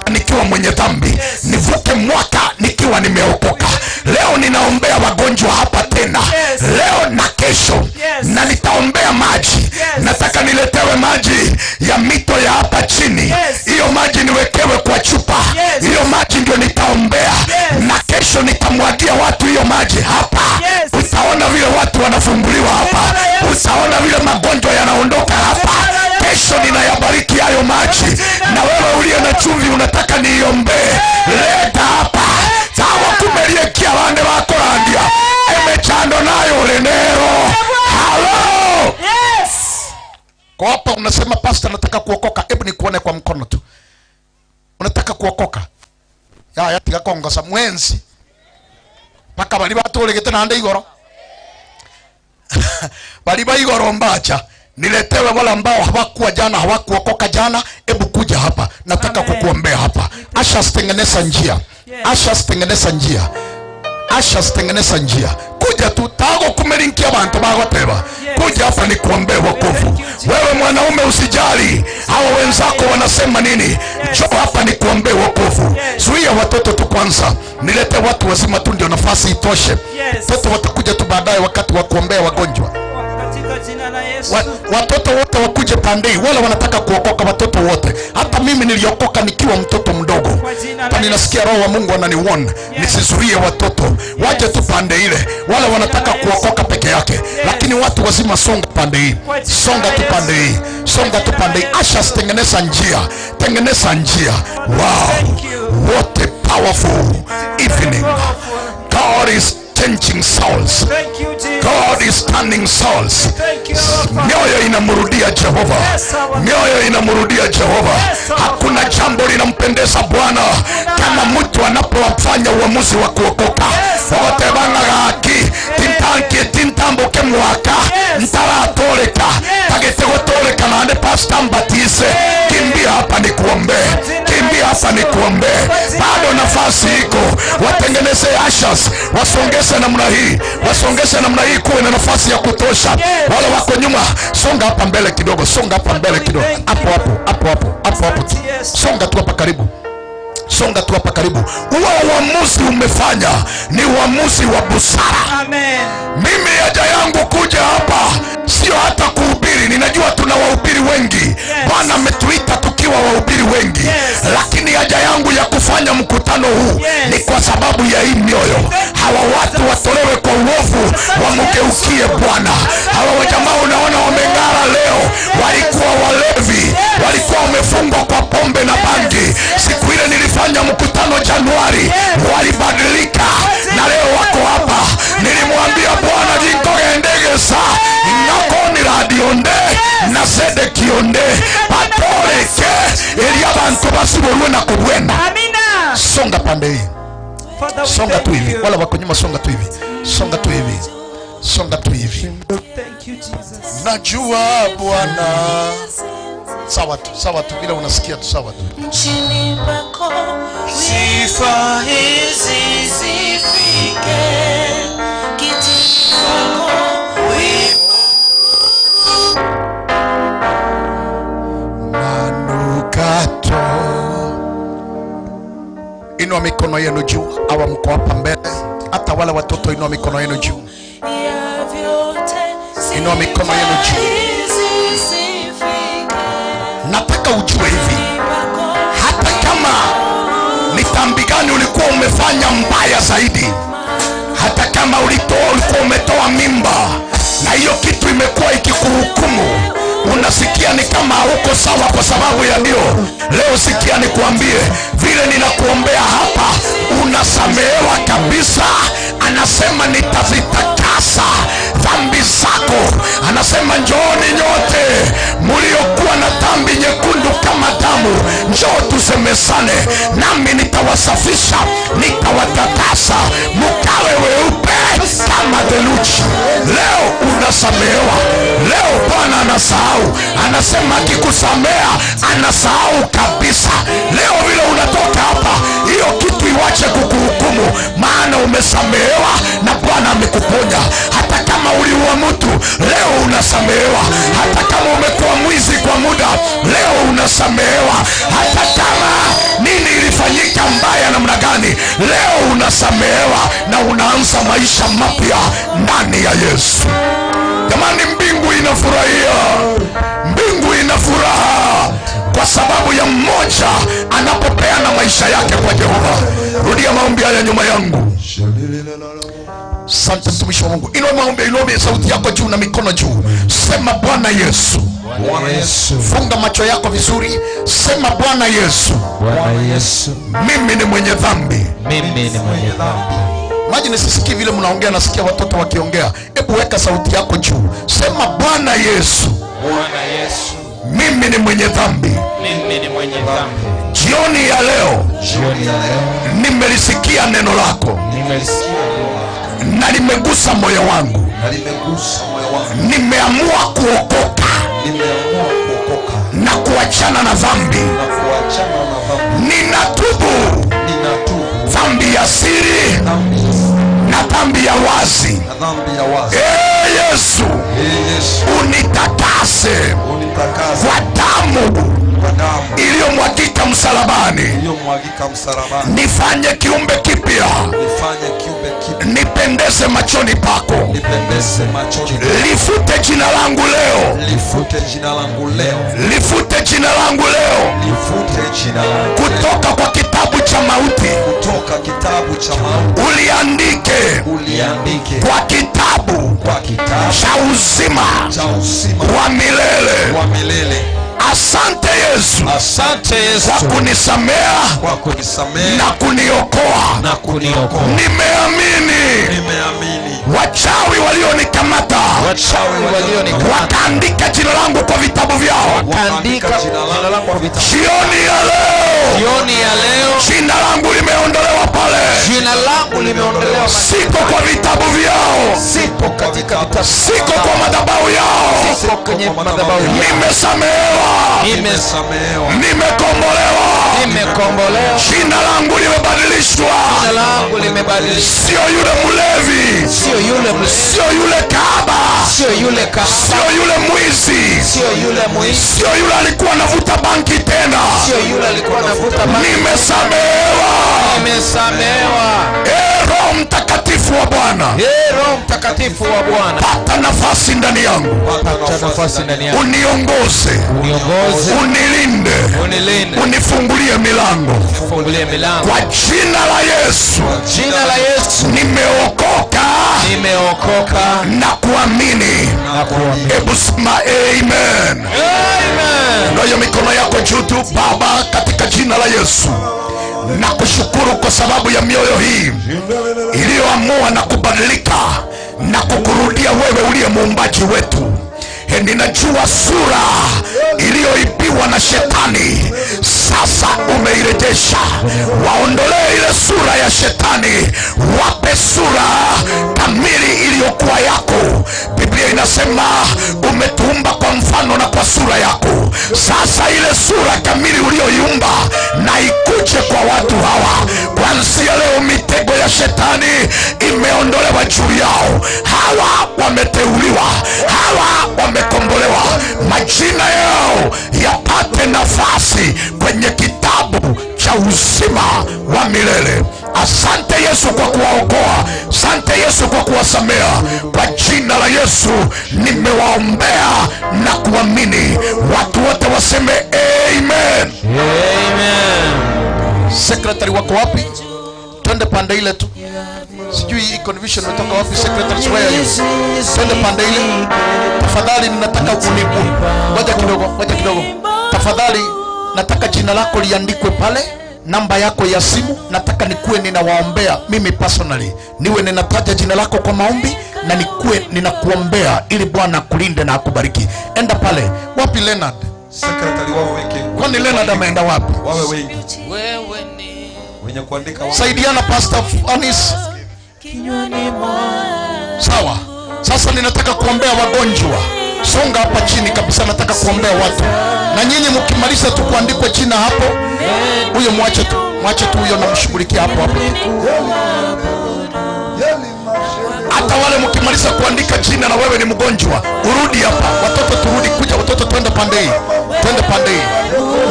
mwenye dhambi, nivuke mwaka nikiwa nimeokoka. Leo ninaombea wagonjwa hapa tena, leo na kesho, na nitaombea maji. Nataka niletewe maji ya mito ya hapa chini. Hiyo maji niwekewe kwa chupa. Hiyo maji ndio nitaombea, na kesho nitamwagia watu hiyo maji hapa. Utaona vile watu wanafunguliwa hapa, utaona vile magonjwa yanaondoka hapa. Kesho ninayabariki hayo maji. Na wewe uliye na chumvi unataka niombee, leta hapa. Sawa, kumelikia wande wako randia emechando nayo lenero. Hello. Yes. Kwa hapa unasema pastor nataka kuokoka, hebu nikuone kwa mkono tu. Unataka kuokoka? Ya tiga kongosa mwenzi. Paka bali batolegete nande igoro. Bali ba igoro mbacha. Niletewe wale ambao hawakuwa jana, hawakuokoka jana, hebu kuja hapa. Nataka kukuombea hapa. Asha tengeneza njia. Asha tengeneza njia. Asha tengeneza njia. Kuja tu tago kumelinkia bantu bagoteba. Kuja hapa nikuombee wokovu. Wewe mwanaume usijali hawa wenzako wanasema nini. Njoo hapa nikuombee wokovu. Zuia watoto tu kwanza. Nilete watu wazima tu ndio nafasi itoshe. Watoto watakuja tu baadaye wakati wa kuombea wagonjwa. Watoto wote wakuje pandei, wale wanataka kuokoka, watoto wote. Hata mimi niliokoka nikiwa mtoto mdogo. Ninasikia roho wa Mungu ananiwarn nisizuie watoto, waje tu pande ile. Wale wanataka kuokoka peke yake. Lakini watu wazima songa pande hii. Songa tu pande hii. Songa tu pande hii. Asha tengeneza njia. Tengeneza njia. Wow. What a powerful evening. God is changing souls. God is turning souls. Mioyo inamrudia Jehova. Mioyo inamrudia Jehova. Hakuna jambo linampendeza Bwana kama mtu anapofanya uamuzi wa kuokoka. Wote bangaki tintanki tintambuke mwaka ntaratoleka tagete gotoleka na ande pastor mbatize. Kimbia hapa nikuombee. Kimbia hapa nikuombee. Bado nafasi iko. Watengeneze ashes, wasongeze namna hii, wasongeze namna hii, kuwe na nafasi ya kutosha. Wale wako nyuma, songa hapa mbele kidogo, songa hapa mbele kidogo. Hapo hapo, hapo hapo, hapo hapo. Songa tu hapa karibu. Songa tu hapa karibu. Huo uamuzi umefanya ni uamuzi wa busara. Amen. Mimi haja yangu kuja hapa sio hata kuhubiri. Ninajua tuna wahubiri wengi. Bwana ametuita tukiwa wahubiri wengi. Lakini haja yangu ya kufanya mkutano huu ni kwa sababu ya hii mioyo. Hawa watu watolewe kwa uovu, wamgeukie Bwana. Hawa wajamaa unaona wameng'ara leo, walikuwa walevi, walikuwa wamefungwa kwa pombe na bangi. Siku ile nilifanya mkutano Januari, walibadilika na leo wako hapa. Nilimwambia Bwana jinkogendegesa ngakoni radionde na sedekionde patoleke ili abantu basiborwe na kubwenda. Amina. Songa pande hii. Songa tu hivi. Wala wako nyuma songa tu hivi. Songa tu hivi. Songa tu hivi. Thank you Jesus. Najua Bwana. Sawa tu, sawa tu, bila unasikia tu, sawa tu. Sifa hizi zifike kitini kwako. Manukato. Inua mikono yenu juu, awa mko hapa mbele. Hata wale watoto inua mikono yenu juu. Inua mikono yenu juu. Nataka ujue hivi, hata kama ni dhambi gani ulikuwa umefanya mbaya zaidi, hata kama ulikuwa umetoa mimba na hiyo kitu imekuwa ikikuhukumu, unasikia ni kama hauko sawa kwa sababu ya ndio. Leo sikia nikuambie, vile ninakuombea hapa unasamehewa kabisa. Anasema nitazitakasa dhambi zako. Anasema njooni nyote mliokuwa na dhambi nyekundu kama damu, njoo tusemezane, nami nitawasafisha, nitawatakasa mkawe weupe kama theluji. Leo unasamehewa. Leo Bwana anasahau. Anasema akikusamea anasahau kabisa. Leo vile unatoka hapa, hiyo kitu iwache kukuhukumu, maana umesamehewa na Bwana amekuponya. Hata kama uliua mtu, leo unasamehewa. Hata kama umekuwa mwizi kwa muda, leo unasamehewa. Hata kama Nini ilifanyika mbaya namna gani? Leo unasamehewa na unaanza maisha mapya ndani ya Yesu. Jamani, mbingu inafurahia, mbingu ina furaha kwa sababu ya mmoja anapopeana maisha yake kwa Jehova. Rudia maombi haya nyuma yangu. Asante mtumishi wa Mungu. Inua maombi, inua sauti yako juu na mikono juu. Sema Bwana Yesu. Bwana Yesu. Funga macho yako vizuri. Sema Bwana Yesu. Bwana Yesu. Mimi ni mwenye dhambi. Mimi ni mwenye dhambi. Maji nisisikii vile mnaongea, nasikia watoto wakiongea. Hebu weka sauti yako juu. Sema Bwana Yesu. Bwana Yesu. Mimi ni mwenye dhambi. Mimi ni mwenye dhambi. Jioni ya leo, jioni ya leo, nimelisikia neno lako. Nimelisikia neno lako. Na limegusa moyo wangu. Na limegusa moyo wangu. Nimeamua kuokoka. Nimeamua kuokoka. Na kuachana na dhambi. Na kuachana na dhambi. Ninatubu. Ninatubu. Dhambi ya siri na dhambi ya wazi. Na dhambi ya wazi. Ee Yesu, Yesu, unitakase. Unitakase. Kwa damu iliyomwagika msalabani. Iliyomwagika msalabani. Nifanye kiumbe kipya. Nifanye kiumbe kipya. Nipendeze machoni pako. Nipendeze machoni. Lifute jina langu leo. Lifute jina langu leo. Lifute jina langu leo. Lifute jina langu kutoka kwa kitabu cha mauti. Kutoka kitabu cha mauti. Uliandike. Uliandike. Kwa kitabu. Kwa kitabu cha uzima. Cha uzima. Wa milele. Wa milele. Asante Yesu. Asante Yesu. Kwa kunisamea. Kwa kunisamea. Na kuniokoa. Na kuniokoa. Nimeamini. Nimeamini. Wachawi walionikamata. Wachawi walionikamata. Wakaandika jina langu kwa vitabu vyao. Wakaandika jina langu kwa vitabu. Jioni ya leo. Jioni ya leo. Jina langu limeondolewa pale. Jina langu limeondolewa. Siko kwa vitabu vyao. Siko katika vitabu. Siko kwa madhabahu yao. Siko kwenye madhabahu yao. Nimesamehewa. Nimesamehewa. Nimekombolewa. Nimekombolewa. Jina langu limebadilishwa. Jina langu limebadilishwa. Sio yule mlevi. Sio yule mlevi. Sio yule kahaba. Sio yule kahaba. Sio yule mwizi. Sio yule mwizi. Sio yule alikuwa anavuta banki tena. Sio yule alikuwa anavuta banki. Nimesamehewa. Nimesamehewa. Ee Roho Mtakatifu wa Bwana. Ee Roho Mtakatifu wa Bwana. Pata nafasi ndani yangu. Pata nafasi ndani yangu. Uniongoze. Uniongoze. Unilinde. Unilinde. Unifungulie milango. Unifungulie milango. Kwa jina la Yesu. Kwa jina la Yesu. Nimeokoka. Nimeokoka. Na kuamini. Na kuamini. Hebu sema amen. Amen. Ndio mikono yako juu tu. Baba, katika jina la Yesu, nakushukuru kwa sababu ya mioyo hii iliyoamua na kubadilika na kukurudia wewe uliye muumbaji wetu. Ninajua sura iliyoibiwa na shetani sasa umeirejesha. Waondolee ile sura ya shetani, wape sura kamili iliyokuwa yako. Biblia inasema umetuumba kwa mfano na kwa sura yako. Sasa ile sura kamili uliyoiumba na ikuje kwa watu hawa. Kuanzia leo mitego ya shetani imeondolewa juu yao. Hawa wameteuliwa, hawa wamekombolewa. Majina yao yapate nafasi kwenye kitabu cha uzima wa milele. Asante Yesu kwa kuwaokoa. Asante Yesu kwa kuwasamea. Kwa jina la Yesu nimewaombea na kuamini. Watu wote waseme amen. Amen. Secretary wako wapi? Twende pande ile tu. Sijui hii conviction umetoka wapi secretary, where you? Twende pande ile. Tafadhali ninataka unibu. Ngoja kidogo, ngoja kidogo. Tafadhali nataka jina lako liandikwe pale, namba yako ya simu. Nataka nikuwe ninawaombea mimi personally. Niwe ninataja jina lako kwa maombi na nikuwe ninakuombea ili Bwana akulinde na akubariki. Enda pale. Wapi Leonard? Secretary wawe wengi. Kwani Leonard ameenda wapi? Wawe wengi. Wewe ni wenye kuandika wawe. Saidiana Pastor Anis. Sawa. Sasa ninataka kuombea wagonjwa. Songa hapa chini kabisa, nataka kuombea watu. Na nyinyi mkimaliza tu kuandikwa jina hapo, huyo mwache tu, mwache tu huyo namshughulikia hapo hapo. Hata wale mkimaliza kuandika jina na wewe ni mgonjwa, urudi hapa. Watoto turudi kuja, watoto twende pande hii. Twende pande hii.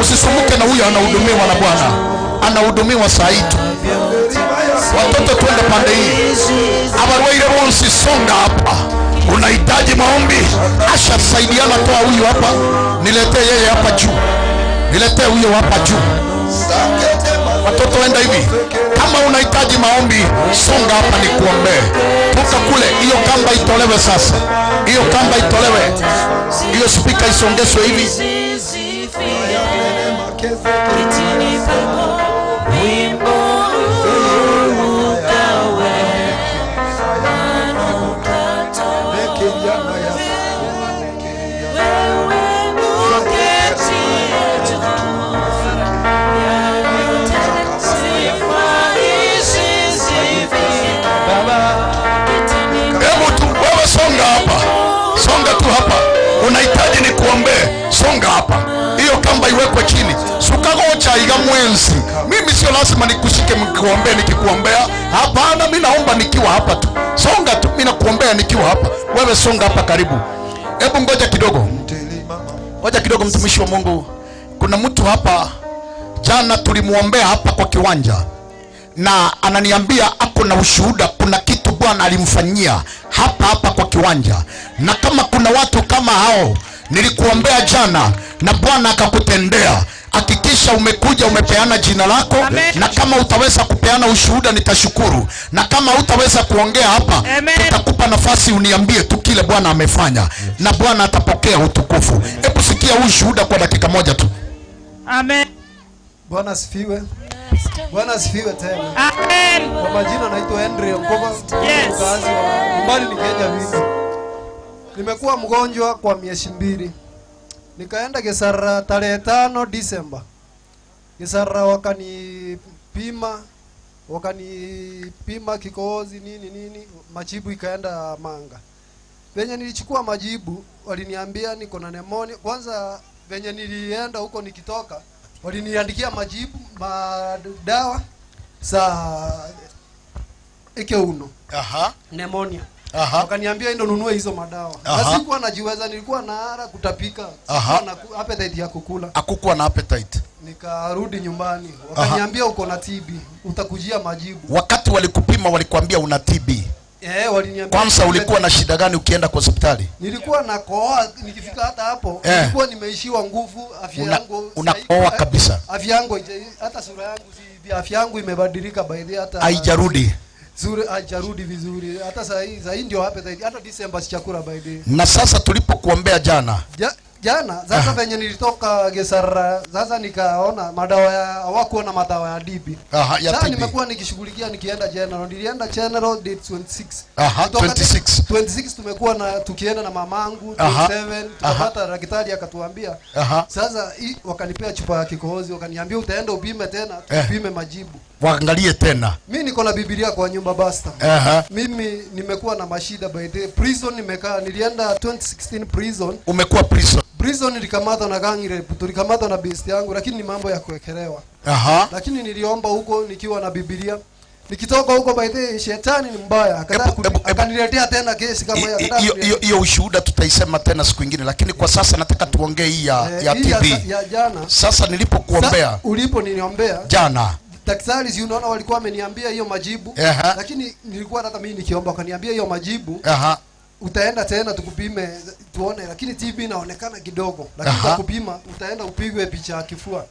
Usisumbuke na huyo anahudumiwa na Bwana. Anahudumiwa saa hii tu. Watoto twende pande hii. Abarwaire bonsi songa hapa. Unahitaji maombi? Asha saidiana, toa huyu hapa. Niletee yeye hapa juu. Niletee huyo hapa juu. Watoto enda hivi. Kama unahitaji maombi, songa hapa nikuombee. Toka kule, hiyo kamba itolewe sasa. Hiyo kamba itolewe. Hiyo speaker isongeshwe hivi. Unahitaji nikuombee, songa hapa. Hiyo kamba iwekwe chini. Sukagocha iga mwenzi. Mimi sio lazima nikushike mkikuombea nikikuombea. Hapana, mimi naomba nikiwa hapa tu. Songa tu, mimi nakuombea nikiwa hapa. Wewe songa hapa karibu. Hebu ngoja kidogo. Ngoja kidogo mtumishi wa Mungu. Kuna mtu hapa jana tulimuombea hapa kwa kiwanja. Na ananiambia ako na ushuhuda, kuna kitu Bwana alimfanyia hapa hapa kwa kiwanja. Na kama kuna watu kama hao nilikuombea jana na Bwana akakutendea, hakikisha umekuja umepeana jina lako. Amen. Na kama utaweza kupeana ushuhuda nitashukuru, na kama utaweza kuongea hapa tutakupa nafasi uniambie tu kile Bwana amefanya, na Bwana atapokea utukufu. Hebu sikia ushuhuda kwa dakika moja tu. Amen. Bwana asifiwe. Bwana asifiwe tena. Amen. Kwa majina naitwa Henry Mkoba. Yes. Mkazi wa nyumbani ni Kenya Wingi. Nimekuwa mgonjwa kwa miezi 2. Nikaenda Gesara tarehe 5 Disemba. Gesara wakanipima kikohozi nini nini, majibu ikaenda Manga. Venye nilichukua majibu waliniambia niko na pneumonia. Kwanza venye nilienda huko nikitoka waliniandikia majibu madawa za ikeuno. Aha. Pneumonia. Aha. Wakaniambia ndo nunue hizo madawa. Na sikuwa najiweza, nilikuwa na hara kutapika. Sikuwa na appetite ya kukula. Hakukuwa na appetite. Nikarudi nyumbani. Wakaniambia uko na TB, utakujia majibu. Wakati walikupima walikuambia una TB. Waliniambia. Kwanza ulikuwa na shida gani ukienda kwa hospitali? Nilikuwa na kohoa, nikifika hata hapo nilikuwa nimeishiwa nguvu, afya yangu unakohoa kabisa. Afya yangu hata sura yangu si afya yangu imebadilika by the hata haijarudi. Zuri haijarudi vizuri. Hata saa hii ndio appetite. Hata December sichakula by the. Na sasa tulipokuombea jana. Jana sasa venye nilitoka Gesara sasa nikaona madawa ya hawakuwa na madawa ya DB. Aha, ya sasa TB. Nimekuwa nikishughulikia nikienda general. Nilienda general date 26. Aha, 26. 26 tumekuwa na tukienda na mamangu 27 tukapata daktari akatuambia. Sasa wakanipea chupa ya kikohozi wakaniambia utaenda upime tena, tupime majibu. Waangalie tena. Mimi niko na Biblia kwa nyumba basta. Mimi nimekuwa na mashida by the prison nimekaa, nilienda 2016 prison. Umekuwa prison. Prison nilikamatwa na gang rape, tulikamatwa na best yangu, lakini ni mambo ya kuwekelewa. Aha. Lakini niliomba huko nikiwa na Biblia. Nikitoka huko by the shetani ni mbaya, akaniletea tena kesi kama hiyo. Hiyo ushuhuda tutaisema tena siku nyingine, lakini kwa sasa nataka tuongee hii ya TB. Ya jana. Sasa nilipokuombea, uliponiombea jana, daktari si unaona walikuwa wameniambia hiyo majibu. Lakini nilikuwa hata mimi nikiomba wakaniambia hiyo majibu. Utaenda tena tukupime tuone, lakini TB inaonekana kidogo, lakini tukupima utaenda upigwe picha ya kifua.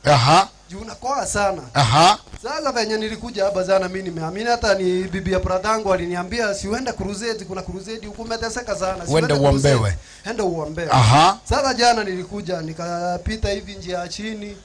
Juu unakoa sana. Sasa venye nilikuja hapa jana mimi nimeamini, hata ni bibi ya bradangu aliniambia si uende crusade, kuna crusade huko umeteseka sana, si uende uombewe. Enda uombewe. Sasa jana nilikuja nikapita hivi njia ya chini.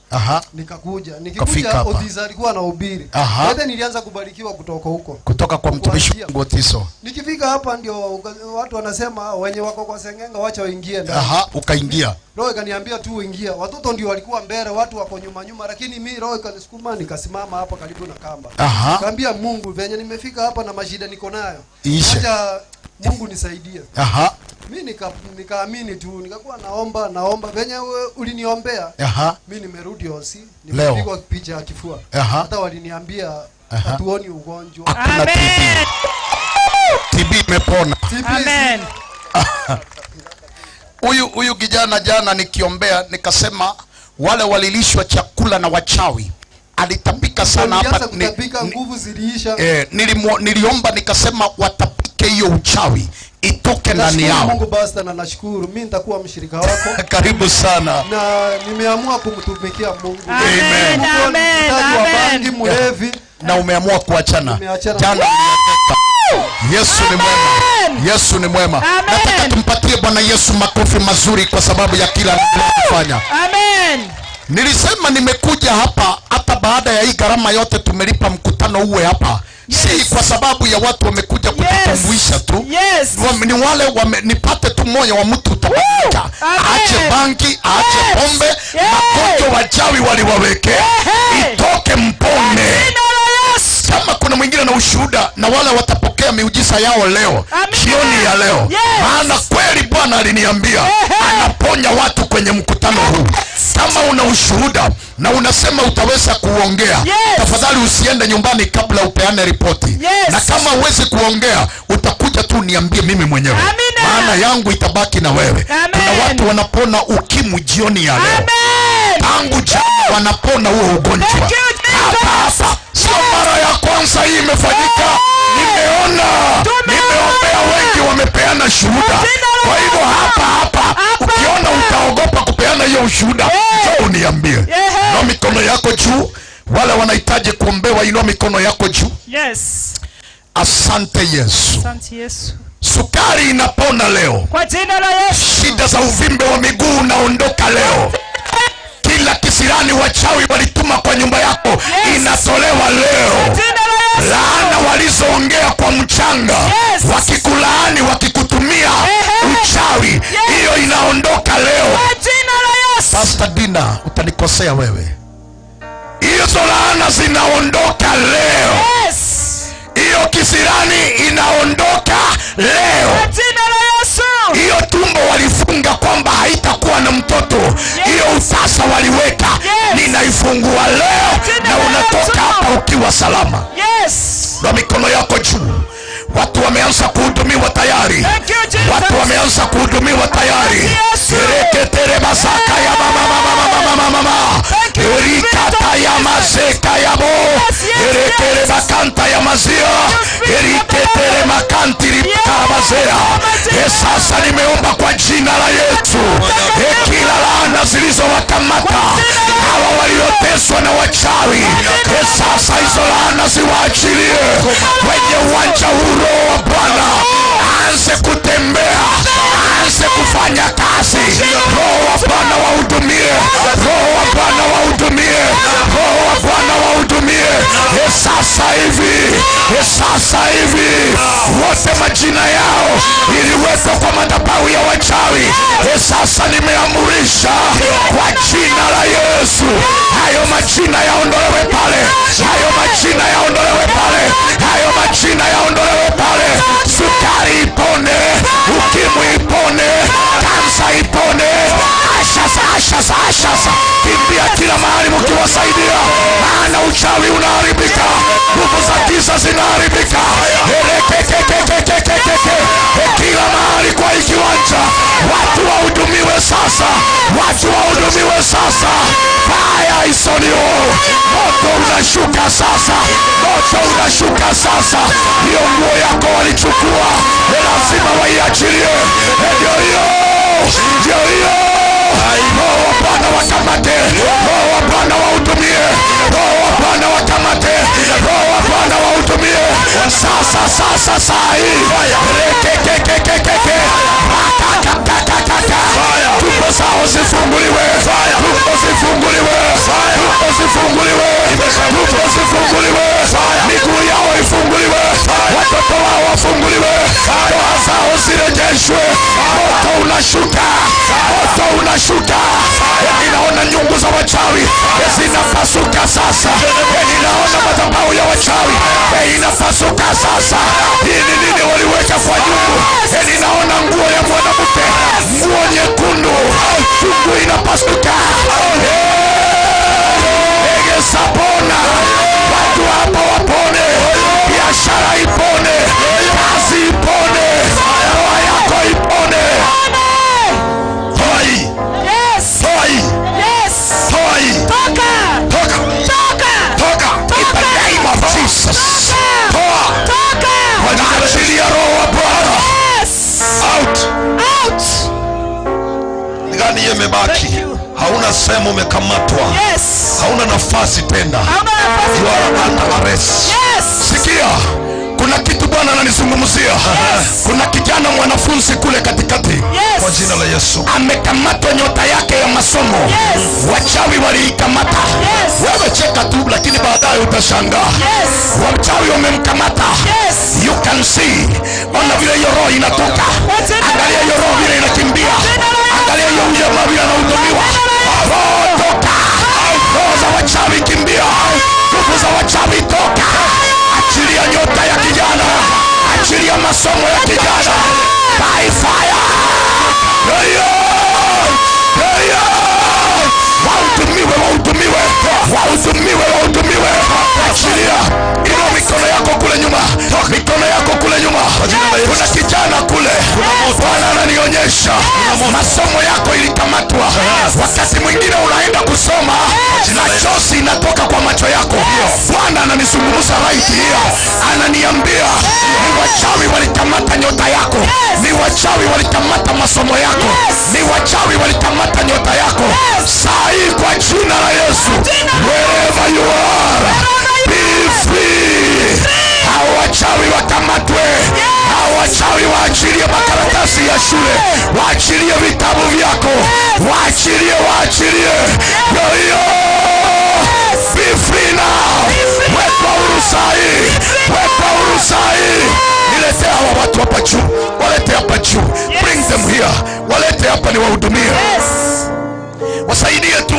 Nikakuja. Nikikuja Otiso alikuwa anahubiri. Baadaye nilianza kubarikiwa kutoka huko. Kutoka kwa mtumishi wangu Otiso. Nikifika hapa ndio watu wanasema wenye wako kwa sengenga wacha waingie ndani. Ukaingia. Roho ikaniambia tu ingia. Watoto ndio walikuwa mbele, watu wako nyuma nyuma, lakini mimi roho ikanisukuma nikasimama hapa karibu na kamba. Nikamwambia Mungu venye nimefika hapa na mashida niko nayo, acha Mungu nisaidie. Mimi nikaamini tu, nikakuwa naomba venye uliniombea. Mimi nimerudi hosi, nimepigwa picha ya kifua. Hata waliniambia hatuoni ugonjwa. Hakuna TB. TB imepona. Amen. Huyu kijana jana nikiombea nikasema wale walilishwa chakula na wachawi Alitapika sana hapa. Kutapika, nguvu ziliisha. Niliomba nikasema watapike hiyo uchawi itoke ndani yao. Mungu basta, na nashukuru mimi nitakuwa mshirika wako. Karibu sana. Na nimeamua kumtumikia Mungu. Amen. Amen. Amen. Mlevi. Na umeamua kuachana. Jana Yesu ni mwema. Yesu ni mwema. Nataka tumpatie Bwana Yesu makofi mazuri kwa sababu ya kila anachofanya. Amen. Nilisema nimekuja hapa hata baada ya hii gharama yote tumelipa mkutano uwe hapa. Yes. Si kwa sababu ya watu wamekuja kututambulisha tu. Yes. Ni wale nipate tu moyo wa mtu utabadilika. Aache bangi, aache pombe, magonjwa wachawi waliwawekea. Itoke mpone. Kama kuna mwingine na ushuhuda, na wale watapokea miujiza yao leo, jioni ya leo. Maana kweli Bwana aliniambia anaponya watu kwenye mkutano huu. Kama una ushuhuda na unasema utaweza kuongea, tafadhali usiende nyumbani kabla upeane ripoti. Na kama huwezi kuongea, utakuja tu niambie mimi mwenyewe. Maana yangu itabaki na wewe. Kuna watu wanapona ukimwi jioni ya leo. Tangu jana wanapona huo ugonjwa. Hapa hapa. Sio mara ya kwanza hii imefanyika. Nimeona, nimeombea wengi wamepeana shuhuda. Kwa hivyo hapa hapa ukiona utaogopa kupeana hiyo ushuhuda, njoo uniambie. Inua mikono yako juu. Wale wanahitaji kuombewa, inua mikono yako juu. Yes. Asante Yesu. Asante Yesu. Sukari inapona leo. Kwa jina la Yesu. Shida za uvimbe wa miguu unaondoka leo. Kila kisirani wachawi walituma kwa nyumba yako, inatolewa leo. Laana walizoongea kwa mchanga, wakikulaani, wakikutumia uchawi, hiyo inaondoka leo. Pastor Dina, utanikosea wewe. Hizo laana zinaondoka leo. Hiyo kisirani inaondoka leo. Hiyo tumbo walifunga kwamba haitakuwa na mtoto, hiyo utasa waliweka, ninaifungua leo na unatoka hapa ukiwa salama. Na mikono yako juu. Watu wameanza kuhudumiwa tayari. Watu wameanza kuhudumiwa tayari. Reketere masaka ya mama mama mama mama. Erikata ya mazeka ya bo. Erekere makanta ya mazia. Eriketere makanti ripka mazea. Sasa nimeomba kwa jina la Yesu, kila laana zilizowakamata hawa walioteswa na wachawi, sasa hizo laana ziwaachilie kwenye uwanja huu. Roho wa Bwana aanze kutembea, aanze kufanya kazi. Roho wa Bwana wahudumie, Roho wa Bwana wahudumie, Roho wa Bwana wahudumie. Sasa hivi, sasa hivi wote majina yao iliwekwa kwa madhabahu ya wachawi, sasa nimeamurisha kwa jina la Yesu, hayo majina yaondolewe pale, hayo majina yaondolewe pale, hayo majina yaondolewe pale. Sukari ipone, ukimwi ipone, kansa ipone. Ashasa, ashasa, ashasa. Kimbia kila mahali mkiwasaidia, maana uchawi unaharibika, nguvu za giza zinaharibika. Kila mahali kwa hii kiwanja watu wahudumiwe sasa, watu wahudumiwe sasa. Fire is on you. Moto unashuka sasa, moto unashuka sasa. Hiyo nguo yako walichukua, lazima waiachilie. Ndio hiyo, ndio hiyo. Roho wa Bwana wakamate, Roho wa Bwana wahudumie, Roho wa Bwana wakamate, Roho wa Bwana wahudumie. Sasa, sasa, saa hii. Rekekekekeke. Rakakakakaka. Tumbo zao zifunguliwe, tumbo zifunguliwe, tumbo zifunguliwe, tumbo zifunguliwe, miguu yao ifunguliwe, watoto wao wafunguliwe, ndoa zao zirejeshwe. Moto unashuka, moto unashuka. Ninaona nyungu za wachawi zinapasuka sasa. Ninaona madhabahu ya wachawi inapasuka sasa. Hii ni nini waliweka kwa nyungu? Ninaona nguo ya mwanamke, nguo nyekundu, chungu inapasuka. Sapona, watu hapa wapone, biashara ipone, kazi ipone, ndoa yako ipone. Toa hii. Yes. Toa hii. Yes. Toa hii. Toka. Toka. Toka. umebaki. Hauna sehemu umekamatwa. Yes. Hauna nafasi tena. Hauna nafasi. You are under arrest. Yes. Sikia, kuna kitu Bwana ananizungumzia. Yes. Kuna kijana mwanafunzi kule katikati. Yes. Kwa jina la Yesu. Amekamatwa nyota yake ya masomo. Yes. Wachawi waliikamata. Yes. Wewe cheka tu, lakini baadaye utashangaa. Yes. Wachawi wamemkamata. Yes. You can see. Ona vile hiyo roho inatoka. Angalia hiyo roho vile inakimbia. Angalia hiyo ujamaa vile anahudumiwa. Roho toka. Roho za wachawi kimbia. Nguvu za wachawi toka. Achilia nyota ya kijana. Achilia masomo ya kijana. By fire. Hey, hey. Wahudumiwe, wahudumiwe. Wahudumiwe, wahudumiwe. Achilia. Inua mikono yako kule nyuma. Mikono yako kule nyuma. Kuna kijana kule. Bwana ananionyesha masomo yako ilikamatwa. Wakati mwingine unaenda kusoma na chozi inatoka kwa macho yako. Bwana ananizungumza right here. Ananiambia ni wachawi walikamata nyota yako. Ni wachawi walikamata masomo yako. Ni wachawi walikamata nyota yako. Saa hii kwa jina la Yesu, wherever you are, be free. Hao wachawi wakamatwe. Hao wachawi waachilie makaratasi ya shule, waachilie vitabu vyako, waachilie, waachilie. Yo, be free now. Wekwa huru saa hii, wekwa huru saa hii. Niletee hawa watu hapa juu, walete hapa juu. Bring them here, walete hapa niwahudumie. Wasaidie tu,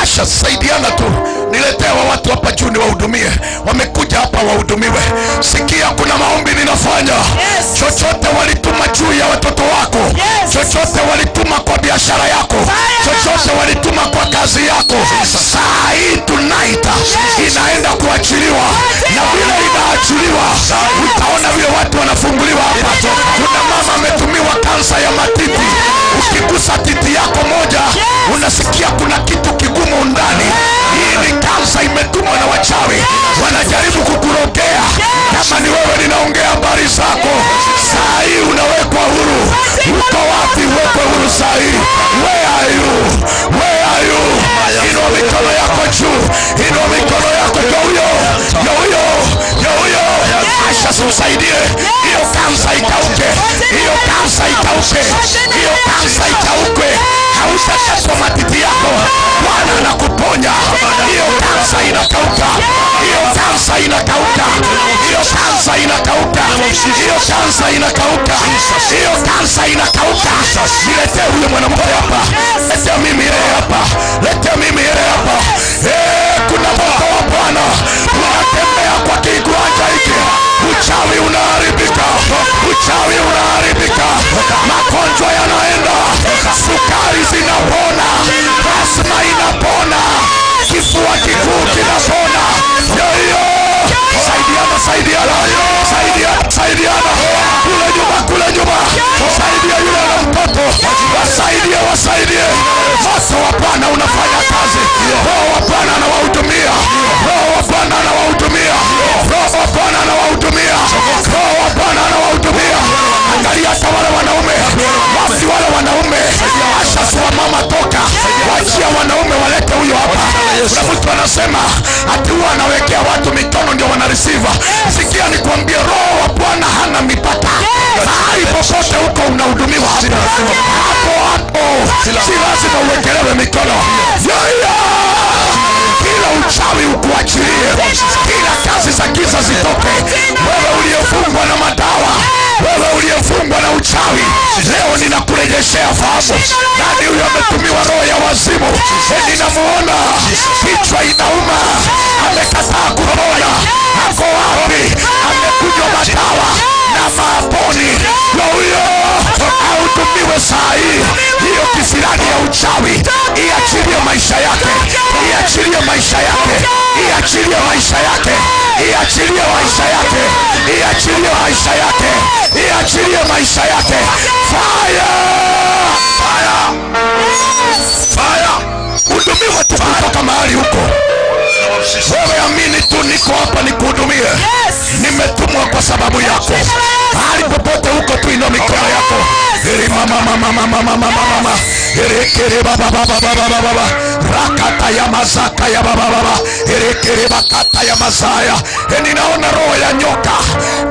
Asha, saidiana tu. Niletee hawa watu hapa juu niwahudumie. Wamekuja hapa wahudumiwe. Sikia, kuna maombi ninafanya. Yes. Chochote walituma juu ya watoto wako. Yes. Chochote walituma kwa biashara yako. Chochote walituma kwa kazi yako. Saa hii tonight inaenda kuachiliwa. Na vile inaachiliwa, utaona vile watu wanafunguliwa hapa. Kuna mama ametumiwa kansa ya matiti. Ukigusa titi yako moja, unasikia kuna kitu kigumu ndani. Hii ni kansa imetumwa na wachawi. Wanajaribu kukurogea. Kama ni wewe ninaongea habari zako, saa hii unawekwa huru. Uko wapi? Uwekwe huru saa hii. Where are you? Where are you? Inua mikono yako juu. Inua mikono yako juu. Huyo, huyo, huyo. Asha, simsaidie. Hiyo kansa ikauke. Hiyo kansa ikauke. Hiyo kansa ikauke. Hautakatwa matiti yako. Bwana anakuponya. Hiyo kansa inakauka. Hiyo kansa inakauka. Hiyo kansa inakauka. Hiyo kansa inakauka. Hiyo kansa inakauka. Niletee huyo mwanamke hapa. Letea mimi yeye hapa. Letea mimi yeye hapa. Kuna moto wa Bwana unatembea kwa kiwanja hiki. Uchawi unaharibika. Uchawi unaharibika. Magonjwa yanaenda. Sukari zinapona. Asma inapona. Kifua kikuu kinapona. Yo. Saidiana, saidiana. Saidiana, saidiana. Kule nyuma, kule nyuma. Saidia yule na mtoto. Wasaidie, wasaidie. Moto wa Bwana unafanya kazi. Roho wa Bwana anawahudumia. Roho wa Bwana anawahudumia. Roho wa Bwana anawahudumia. Roho wa Bwana anawahudumia. Angalia hata wale wanaume. Wapi wale wanaume? Asha swa mama toka. Waachia wanaume walete huyo hapa. Kuna mtu anasema ati huwa anawekea watu mikono ndio wanareceive. Sikia nikwambie, Roho wa Bwana hana mipaka. Mahali popote huko unahudumiwa hapo. Hapo hapo. Si lazima uwekelewe mikono. Kila uchawi ukuachilie. Kila kazi za giza zitoke. Wewe uliyefungwa na madawa, wewe uliyefungwa na uchawi, leo ninakurejeshea fahamu. Nani huyo ametumiwa roho ya wazimu? Ninamuona kichwa inauma, amekataa kupona. Ako wapi? Amekunywa madawa na maaponi. Huyo ahudumiwe saa hii. Hiyo kisirani ya uchawi iachilie maisha yake. Iachilie maisha yake. Iachilie maisha yake. Iachilie maisha yake. Iachilie maisha yake. Iachilie maisha yake. Fire! Fire! Fire! Hudumiwa tu kutoka mahali huko. Wewe amini tu, niko hapa nikuhudumie. Nimetumwa kwa sababu yako. Mahali popote huko tu inua mikono yako. Eri mama mama mama mama mama. Eri baba baba baba baba. Rakata ya mazaka ya baba baba. Eri bakata ya mazaya. Ninaona roho ya nyoka.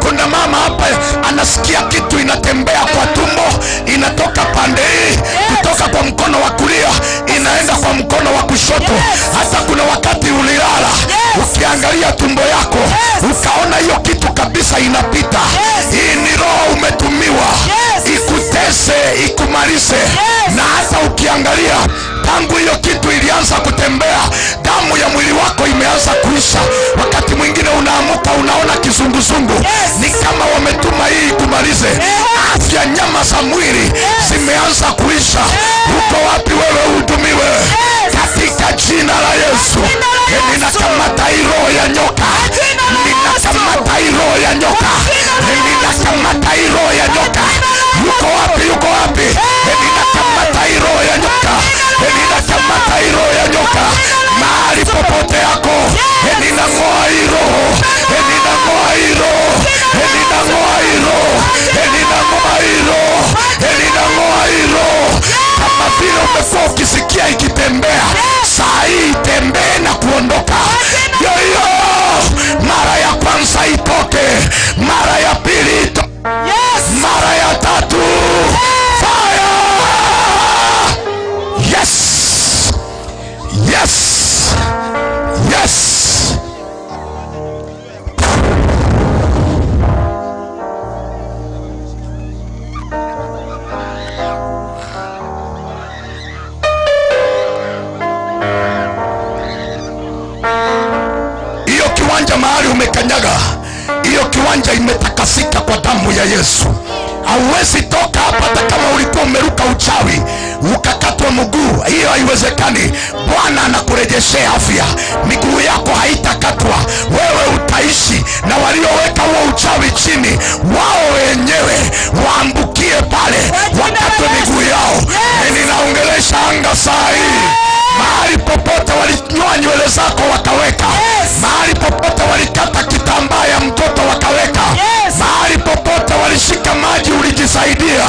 Kuna mama hapa anasikia kitu inatembea kwa tumbo, inatoka pande hii, kutoka kwa mkono wa kulia inaenda kwa mkono wa kushoto. Hata kuna wakati ulilala ukiangalia tumbo yako ukaona hiyo kitu kabisa inapita. Hii ni roho umetumiwa ikutese, ikumalize. Na hata ukiangalia tangu hiyo kitu ilianza kutembea, damu ya mwili wako imeanza kuisha. Wakati mwingine unaamuka unaona kizunguzungu. Ni kama wametuma hii kumalize. Afya nyama za mwili zimeanza kuisha. Uko wapi wewe uhudumiwe? Katika jina la Yesu. Ninakamata hii roho ya nyoka. Ninakamata hii roho ya nyoka. Ninakamata hii roho ya nyoka. Yuko wapi? Yuko wapi? Ninakamata hii roho ya nyoka. Ninakamata hii roho ya nyoka. Mahali popote yako, ninang'oa hii roho. Ninang'oa hii roho. Ninang'oa hii roho. Ninang'oa hii roho. Ninang'oa hii roho. Kama vile umekuwa ukisikia ikitembea, saa hii itembee na kuondoka. Yo yo, mara ya kwanza itoke, mara ya pili itoke, mara ya tatu. Fire! Yes! Yes! Yes! Hiyo kiwanja mahali umekanyaga, hiyo kiwanja imetakasika kwa damu ya Yesu. Hauwezi toka hapa hata kama ulikuwa umeruka uchawi ukakatwa mguu, hiyo haiwezekani. Bwana anakurejeshea afya, miguu yako haitakatwa, wewe utaishi. Na walioweka huo uchawi chini, wao wenyewe waambukie pale, wakatwe miguu yao. Ninaongelesha anga saa hii. Mahali popote walinyoa nywele zako wakaweka, mahali popote walikata kitambaa ya mtoto wakaweka, mahali popote walishika maji ulijisaidia,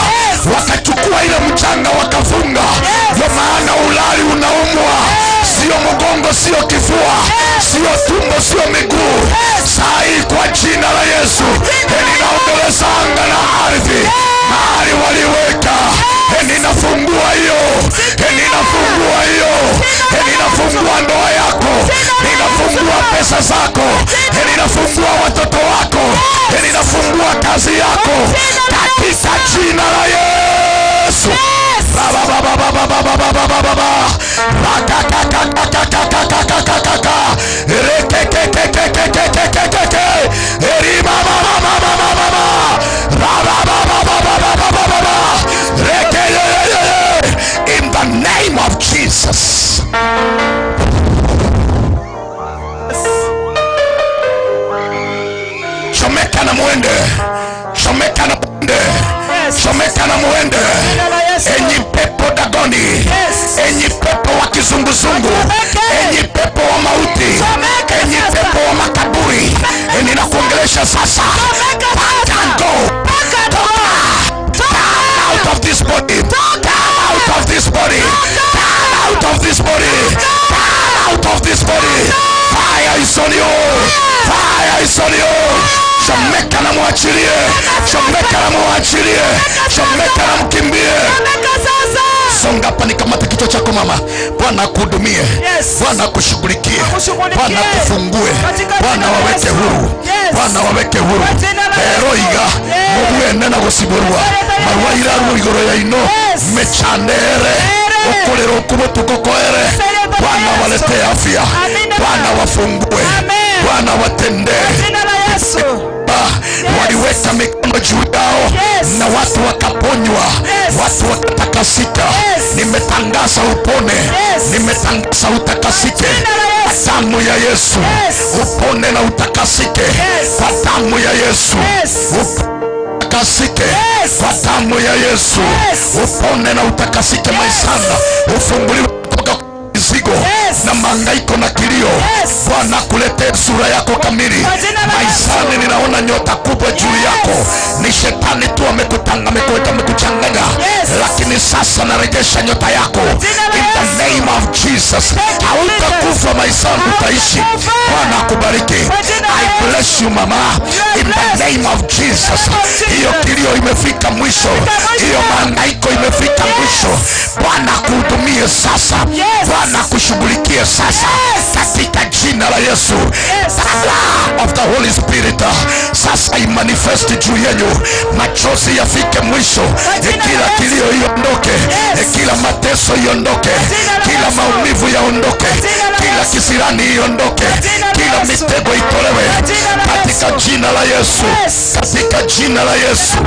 wakachukua ile mchanga wakafunga. Ndio maana ulali unaumwa, sio mgongo, sio kifua, sio tumbo, sio miguu. Saa hii kwa jina la Yesu ninaongeleza anga na ardhi. Mahali waliweka, ninafungua hiyo, ninafungua hiyo, ninafungua ndoa yako, ninafungua pesa zako, ninafungua watoto wako, ninafungua kazi yako katika jina la Yesu. Baba baba baba baba baba baba baba. Rakakakakakakakakakakaka. Rekekekekekekekekeke. Eri baba baba baba baba. Raba baba baba baba baba. Rekeyeyeye. In the name of Jesus. Chomeka na muende. Chomeka na muende. Chomeka na muende. Enyi pepo Dagoni, enyi pepo wa kizunguzungu, enyi pepo wa mauti, enyi pepo wa makaburi, ninakuongelesha sasa. Pack and go. Toka. Come out of this body. Come out of this body. Come out of this body. Come out of this body. Fire is on you. Fire is on you. Chomeka na muachilie. Chomeka na muachilie. Chomeka na mkimbie. Songa hapa nikamate kichwa chako mama. Bwana akuhudumie. Bwana akushughulikie. Bwana akufungue. Bwana waweke huru. Bwana waweke huru. Eroiga mugue nena guciburwa. Marua iraru igoro ya ino mechanere. Ukolero kubutuko koere. Bwana waletee afya. Bwana wafungue. Bwana watendee. Waliweka mikono juu yao na watu wakaponywa, watu wakatakasika. Nimetangaza upone, nimetangaza utakasike kwa damu ya Yesu. Upone na utakasike kwa damu ya Yesu. Utakasike kwa damu ya Yesu. Upone na utakasike maisana, ufunguliwe kutoka mizigo. mizigo na mahangaiko na kilio. Bwana akuletee sura yako kamili. Maishani ninaona nyota kubwa juu yako. Ni shetani tu amekutanga, amekuweka, amekuchanganya. Lakini sasa narejesha nyota yako. In the name of Jesus. Hautakufa maishani, utaishi. Bwana akubariki. I bless you mama. In the name of Jesus. Hiyo kilio imefika mwisho. Hiyo mahangaiko imefika mwisho. Bwana akuhudumie sasa. Bwana akushughulikie sasa. Katika jina la Yesu. Power of the Holy Spirit sasa imanifest juu yenu. Machozi yafike mwisho. Kila kilio iondoke. Kila mateso iondoke. Kila maumivu yaondoke. Kila kisirani iondoke. Kila mitego itolewe. Katika jina la Yesu. Katika jina la Yesu.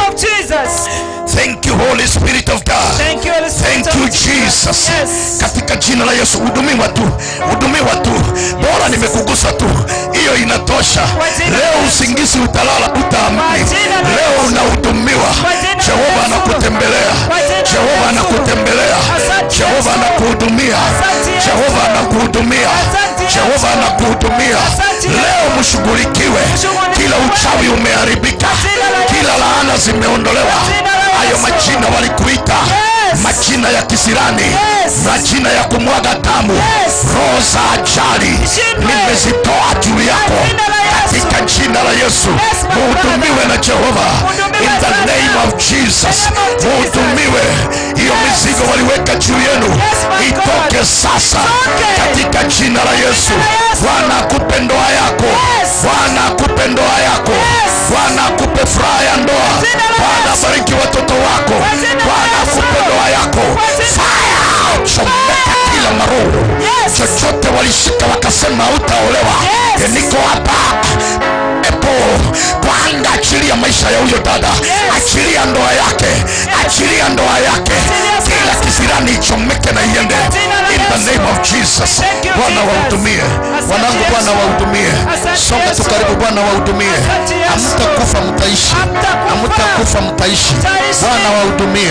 Thank you Holy Spirit of God. Thank you, Holy Spirit. Thank you Jesus. Katika jina la Yesu. Hudumiwa tu. Hudumiwa tu. Bora nimekugusa tu. Hiyo inatosha. Leo usingizi utalala, utaamini. Leo unahudumiwa. Jehova anakutembelea. Jehova anakutembelea. Jehova anakuhudumia. Jehova anakuhudumia. Jehova anakuhudumia. Leo mshughulikiwe. Kila uchawi umeharibika. Kila laana zimeondolewa. Hayo majina walikuita, majina ya kisirani, majina ya kumwaga damu, roho za ajali nimezitoa juu yako katika jina la Yesu. Muhudumiwe na Jehova in the name of Jesus. Muhudumiwe. Hiyo mizigo waliweka juu yenu itoke sasa katika jina la Yesu. Bwana akupe ndoa yako. Bwana akupe ndoa yako. Bwana akupe furaha ya ndoa. Bwana bariki watoto wako. Bwana akupe ndoa yako. Fire! Chomeka kila maroho. Chochote walishika wakasema hutaolewa. Niko hapa. Epo Bwana achilia maisha ya huyo dada. Achilia ndoa yake. Achilia ndoa yake. Kila kisirani ichomeke na iende. In the name of Jesus. Bwana wahudumie. Wanangu, Bwana wahudumie. Songa tu karibu, Bwana wahudumie. Hamtakufa mtaishi. Hamtakufa mtaishi. Bwana wahudumie.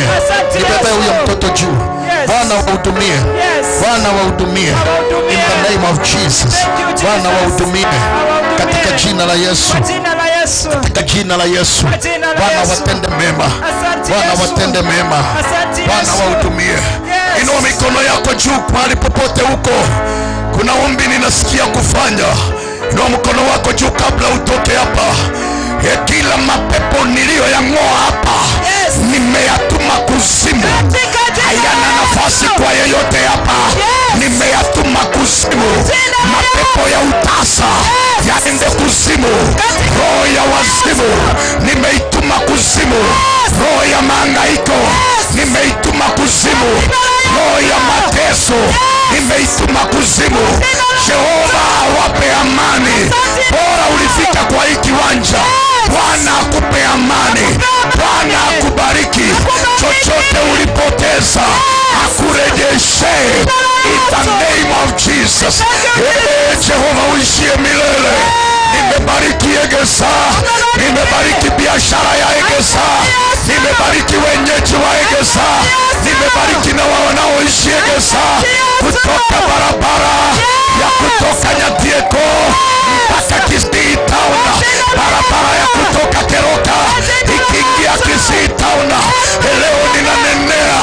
Nibebe huyo mtoto juu. Bwana wahudumie. Bwana wahudumie. In the name of Jesus. Bwana wahudumie. Katika jina la Yesu. Katika jina la Yesu. Bwana watende mema. Bwana watende mema. Bwana wahudumie. Inua mikono yako juu mahali popote huko. Kuna ombi ninasikia kufanya. Inua mkono wako juu kabla utoke hapa. Kila mapepo niliyoyang'oa hapa nimeyatuma kuzimu. Hayana nafasi kwa yeyote hapa. Nimeyatuma kuzimu. Mapepo ya utasa yaende kuzimu. Roho ya wazimu nimeituma kuzimu. Roho ya mahangaiko nimeituma kuzimu. Roho ya mateso nimeituma kuzimu. Jehova wape amani. Bora ulifika kwa hii kiwanja. Bwana akupe amani. Bwana akubariki. Chochote ulipoteza akurejeshe. In the name of Jesus. Jehova uishie milele. Nimebariki Egesa. Nimebariki biashara ya Egesa. Nimebariki wenyeji wa Egesa. Nimebariki na wanaoishi Egesa. Kutoka barabara ya kutoka Nyatieko mpaka Kisii Town, barabara ya kutoka Keroka ikiingia Kisii Town. Leo ninanenea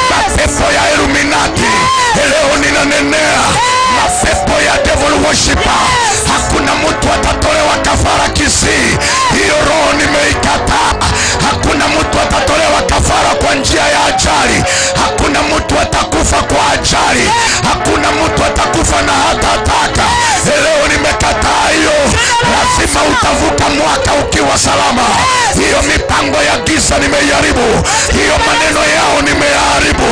mapepo ya Illuminati. Leo ninanenea mapepo ya devil worshiper. Hakuna mtu atatolewa kafara Kisii. Hiyo roho nimeikataa. Hakuna mtu atatolewa kafara kwa njia ya ajali. Hakuna mtu atakufa kwa ajali. Hakuna mtu atakufa na hatataka. Leo nimekataa hiyo. Lazima utavuka mwaka ukiwa salama. Hiyo mipango ya giza nimeiharibu. Hiyo maneno yao nimeharibu.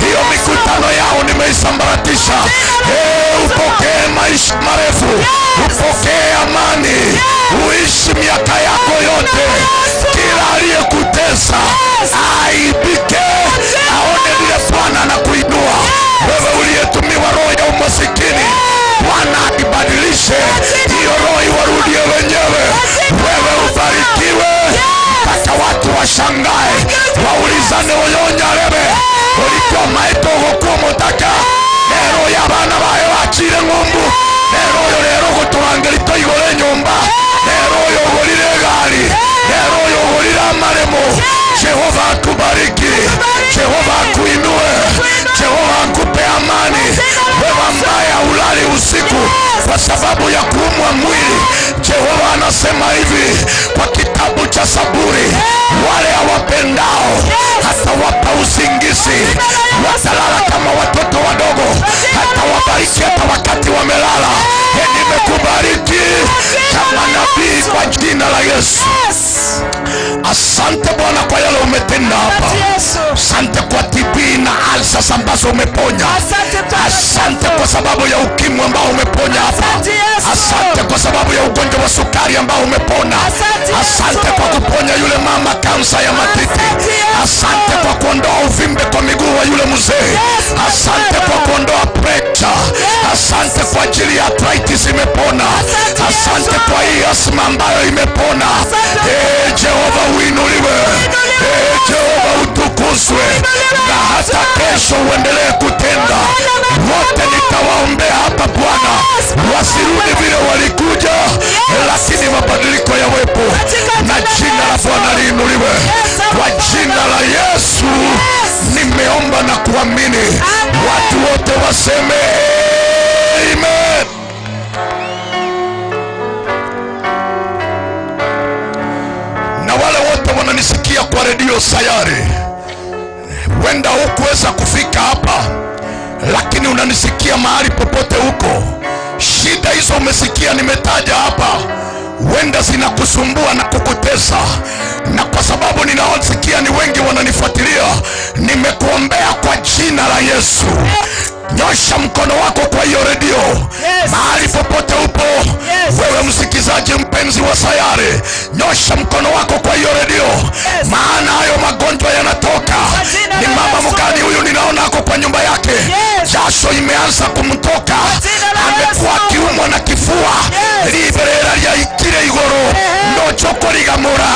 Hiyo mikutano yao nimeisambaratisha. Upokee maisha marefu. Upokee amani. Uishi miaka yako yote. Kila aliyekutesa aibike, aone vile Bwana anakuinua. Wewe uliyetumiwa roho ya umasikini, Bwana ibadilishe hiyo roho, iwarudie wenyewe. Wewe ubarikiwe mpaka watu washangae, waulizane oyonyarebe ulikuwa maito gokuo mutaka. Lero ya bana bayo bachire ng'umbu. Lero yo lero guturangerito igore nyumba. Lero yo golire gari. Lero yo golire amaremo. Jehova akubariki. Jehova akuinue. Jehova akupe amani. Wewe ambaye haulali usiku kwa sababu ya kuumwa mwili, Jehova anasema hivi kwa kitabu cha Zaburi, wale hawapendao hatawapa usingizi, watalala kama watoto wadogo, hatawabariki hata wakati wamelala. Nimekubariki kama nabii kwa jina la Yesu. Asante Bwana kwa yale umetenda hapa. Asante kwa TB na ulcers ambazo umeponya. Asante kwa sababu ya ukimwi ambao umeponya hapa. Asante kwa sababu ya ugonjwa wa sukari ambao umepona. Asante kwa kuponya yule mama kansa ya matiti. Asante kwa kuondoa uvimbe kwa miguu wa yule mzee. Asante kwa kuondoa pressure. Asante kwa ajili ya arthritis imepona. Asante kwa hii asma ambayo imepona. Jehova uinuliwe. Jehova utukuzwe. Na hata kesho uendelee kutenda. Wote nitawaombea hapa Bwana, wasirudi vile walikuja, lakini mabadiliko yawepo, na jina la Bwana liinuliwe. Kwa jina la Yesu nimeomba na kuamini. Watu wote waseme amen. Na wale wote wananisikia kwa redio Sayari, wenda hukuweza kufika hapa, lakini unanisikia mahali popote huko, shida hizo umesikia nimetaja hapa, wenda zinakusumbua na kukutesa, na kwa sababu ninaosikia ni wengi wananifuatilia, nimekuombea kwa jina la Yesu. Nyosha mkono wako kwa hiyo redio. Mahali popote upo. Wewe msikizaji mpenzi wa Sayari, nyosha mkono wako kwa hiyo redio. Maana hayo magonjwa yanatoka. Ni mama mkani huyu ninaona ako kwa nyumba yake. Jasho imeanza kumtoka. Amekuwa akiumwa na kifua. Liberera lya ikire igoro. Ndochoko ligamura.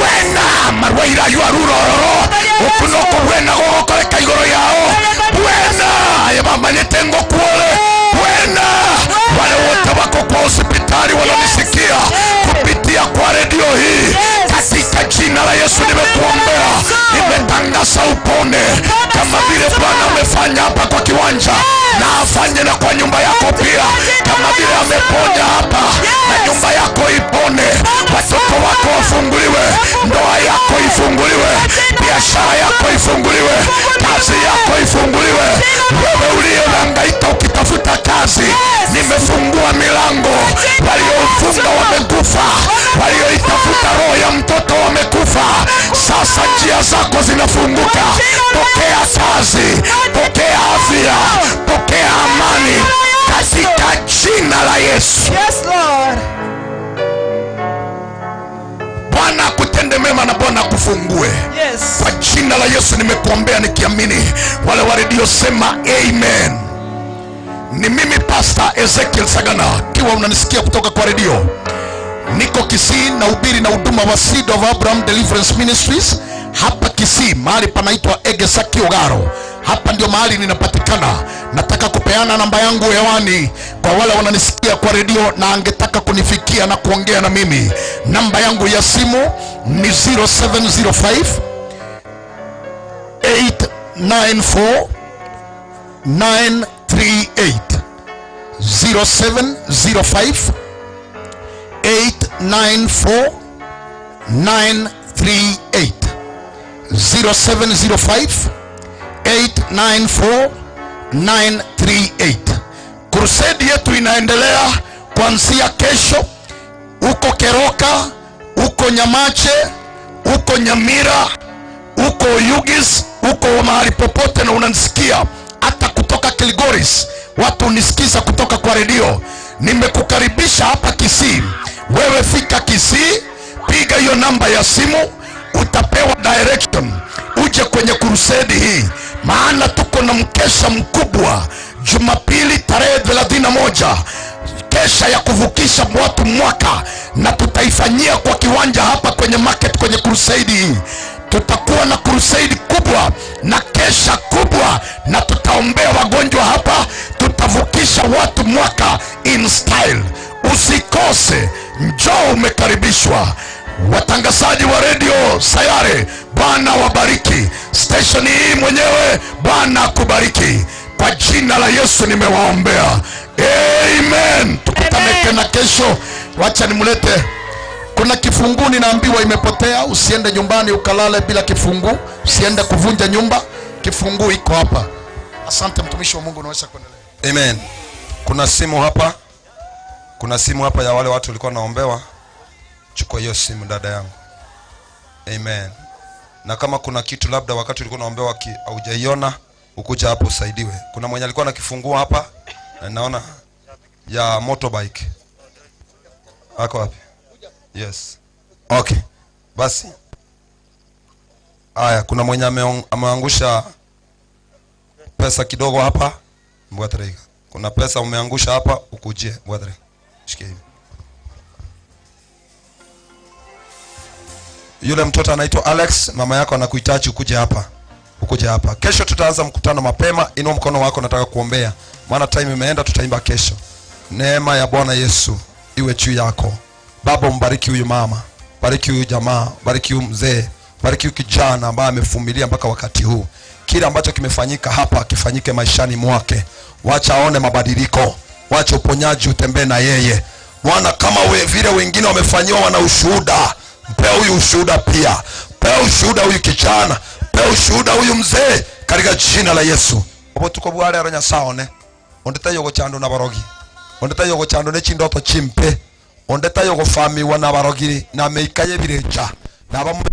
Wena marwaira yuarurororo. Okunoko wena gogokoreka igoro yao. Wena mama nitengo kuole. Wena wale wote wako kwa hospitali wananisikia kupitia kwa redio hii, katika jina la Yesu nimekuombea, nimetangaza upone kama vile Bwana amefanya hapa kwa kiwanja, na afanye na kwa nyumba yako pia, kama vile ameponya hapa, na nyumba yako ipone, watoto wako wafunguliwe, ndoa yako ifunguliwe, biashara yako ifunguliwe, kazi yako ifunguliwe. Wewe uliyehangaika ukitafuta kazi, nimefungua milango. Waliofunga wamekufa, walioitafuta roho ya mtoto wamekufa. Sasa njia zako zinafunguka. Pokea kazi, pokea afya, pokea amani katika jina la Yesu. Yes, Lord. Bwana akutende mema na Bwana akufungue. Yes. Kwa jina la Yesu nimekuombea nikiamini. Wale wa redio sema amen. Ni mimi Pastor Ezekiel Sagana, kiwa unanisikia kutoka kwa redio. Niko Kisii na ubiri na huduma wa Seed of Abraham Deliverance Ministries hapa Kisii, mahali panaitwa Egesaki Ogaro. Hapa ndio mahali ninapatikana. Nataka kupeana namba yangu hewani kwa wale wananisikia kwa redio na angetaka kunifikia na kuongea na mimi. Namba yangu ya simu ni 0705 894 938. 0705 894 938. 0705 894 938. Crusade yetu inaendelea kuanzia kesho, uko Keroka, uko Nyamache, uko Nyamira, uko Yugis, uko mahali popote na unanisikia, hata kutoka Kilgoris watu unisikiza kutoka kwa redio. Nimekukaribisha hapa Kisii. Wewe fika Kisii, piga hiyo namba ya simu, utapewa direction uje kwenye crusade hii, maana tuko na mkesha mkubwa Jumapili tarehe 31, kesha ya kuvukisha watu mwaka, na tutaifanyia kwa kiwanja hapa kwenye market, kwenye crusade hii. Tutakuwa na crusade kubwa na kesha kubwa, na tutaombea wagonjwa hapa, tutavukisha watu mwaka in style. Usikose, njoo, umekaribishwa. Watangazaji wa redio Sayare, Bwana wabariki. Station hii mwenyewe, Bwana akubariki. Kwa jina la Yesu nimewaombea, amen. Tukutane tena kesho. Wacha nimlete. Kuna kifungu ninaambiwa imepotea. Usiende nyumbani ukalale bila kifungu, usiende kuvunja nyumba. Kifungu iko hapa. Asante mtumishi wa Mungu, unaweza kuendelea. Amen. Kuna simu hapa, kuna simu hapa ya wale watu walikuwa naombewa. Chukua hiyo simu dada yangu. Amen. Na kama kuna kitu labda wakati ulikuwa unaombewa haujaiona, ukuja hapo usaidiwe. Kuna mwenye alikuwa na kifunguo hapa na naona ya motorbike. Ako wapi? Yes. Okay. Basi. Aya, kuna mwenye ameangusha pesa kidogo hapa. Mbwatrega. Kuna pesa umeangusha hapa, ukujie. Mbwatrega. Shikia hivi. Yule mtoto anaitwa Alex, mama yako anakuhitaji ukuje hapa. Ukuje hapa. Kesho tutaanza mkutano mapema. Inua mkono wako, nataka kuombea. Maana time imeenda, tutaimba kesho. Neema ya Bwana Yesu iwe juu yako. Baba, mbariki huyu mama, bariki huyu jamaa, bariki huyu mzee, bariki huyu kijana ambaye amevumilia mpaka wakati huu. Kile ambacho kimefanyika hapa kifanyike maishani mwake. Wacha aone mabadiliko, wacha uponyaji utembee na yeye. Bwana, kama vile wengine wamefanyiwa wana ushuhuda, mpe huyu ushuhuda pia. Mpe ushuhuda huyu kijana, mpe ushuhuda huyu mzee katika jina la Yesu. Obotuko bwale aronya saone. Ondeta yogo chando na barogi. Ondeta yogo chando ne chindoto chimpe. Ondeta yogo famiwa na barogiri na meikaye birecha. Na bamu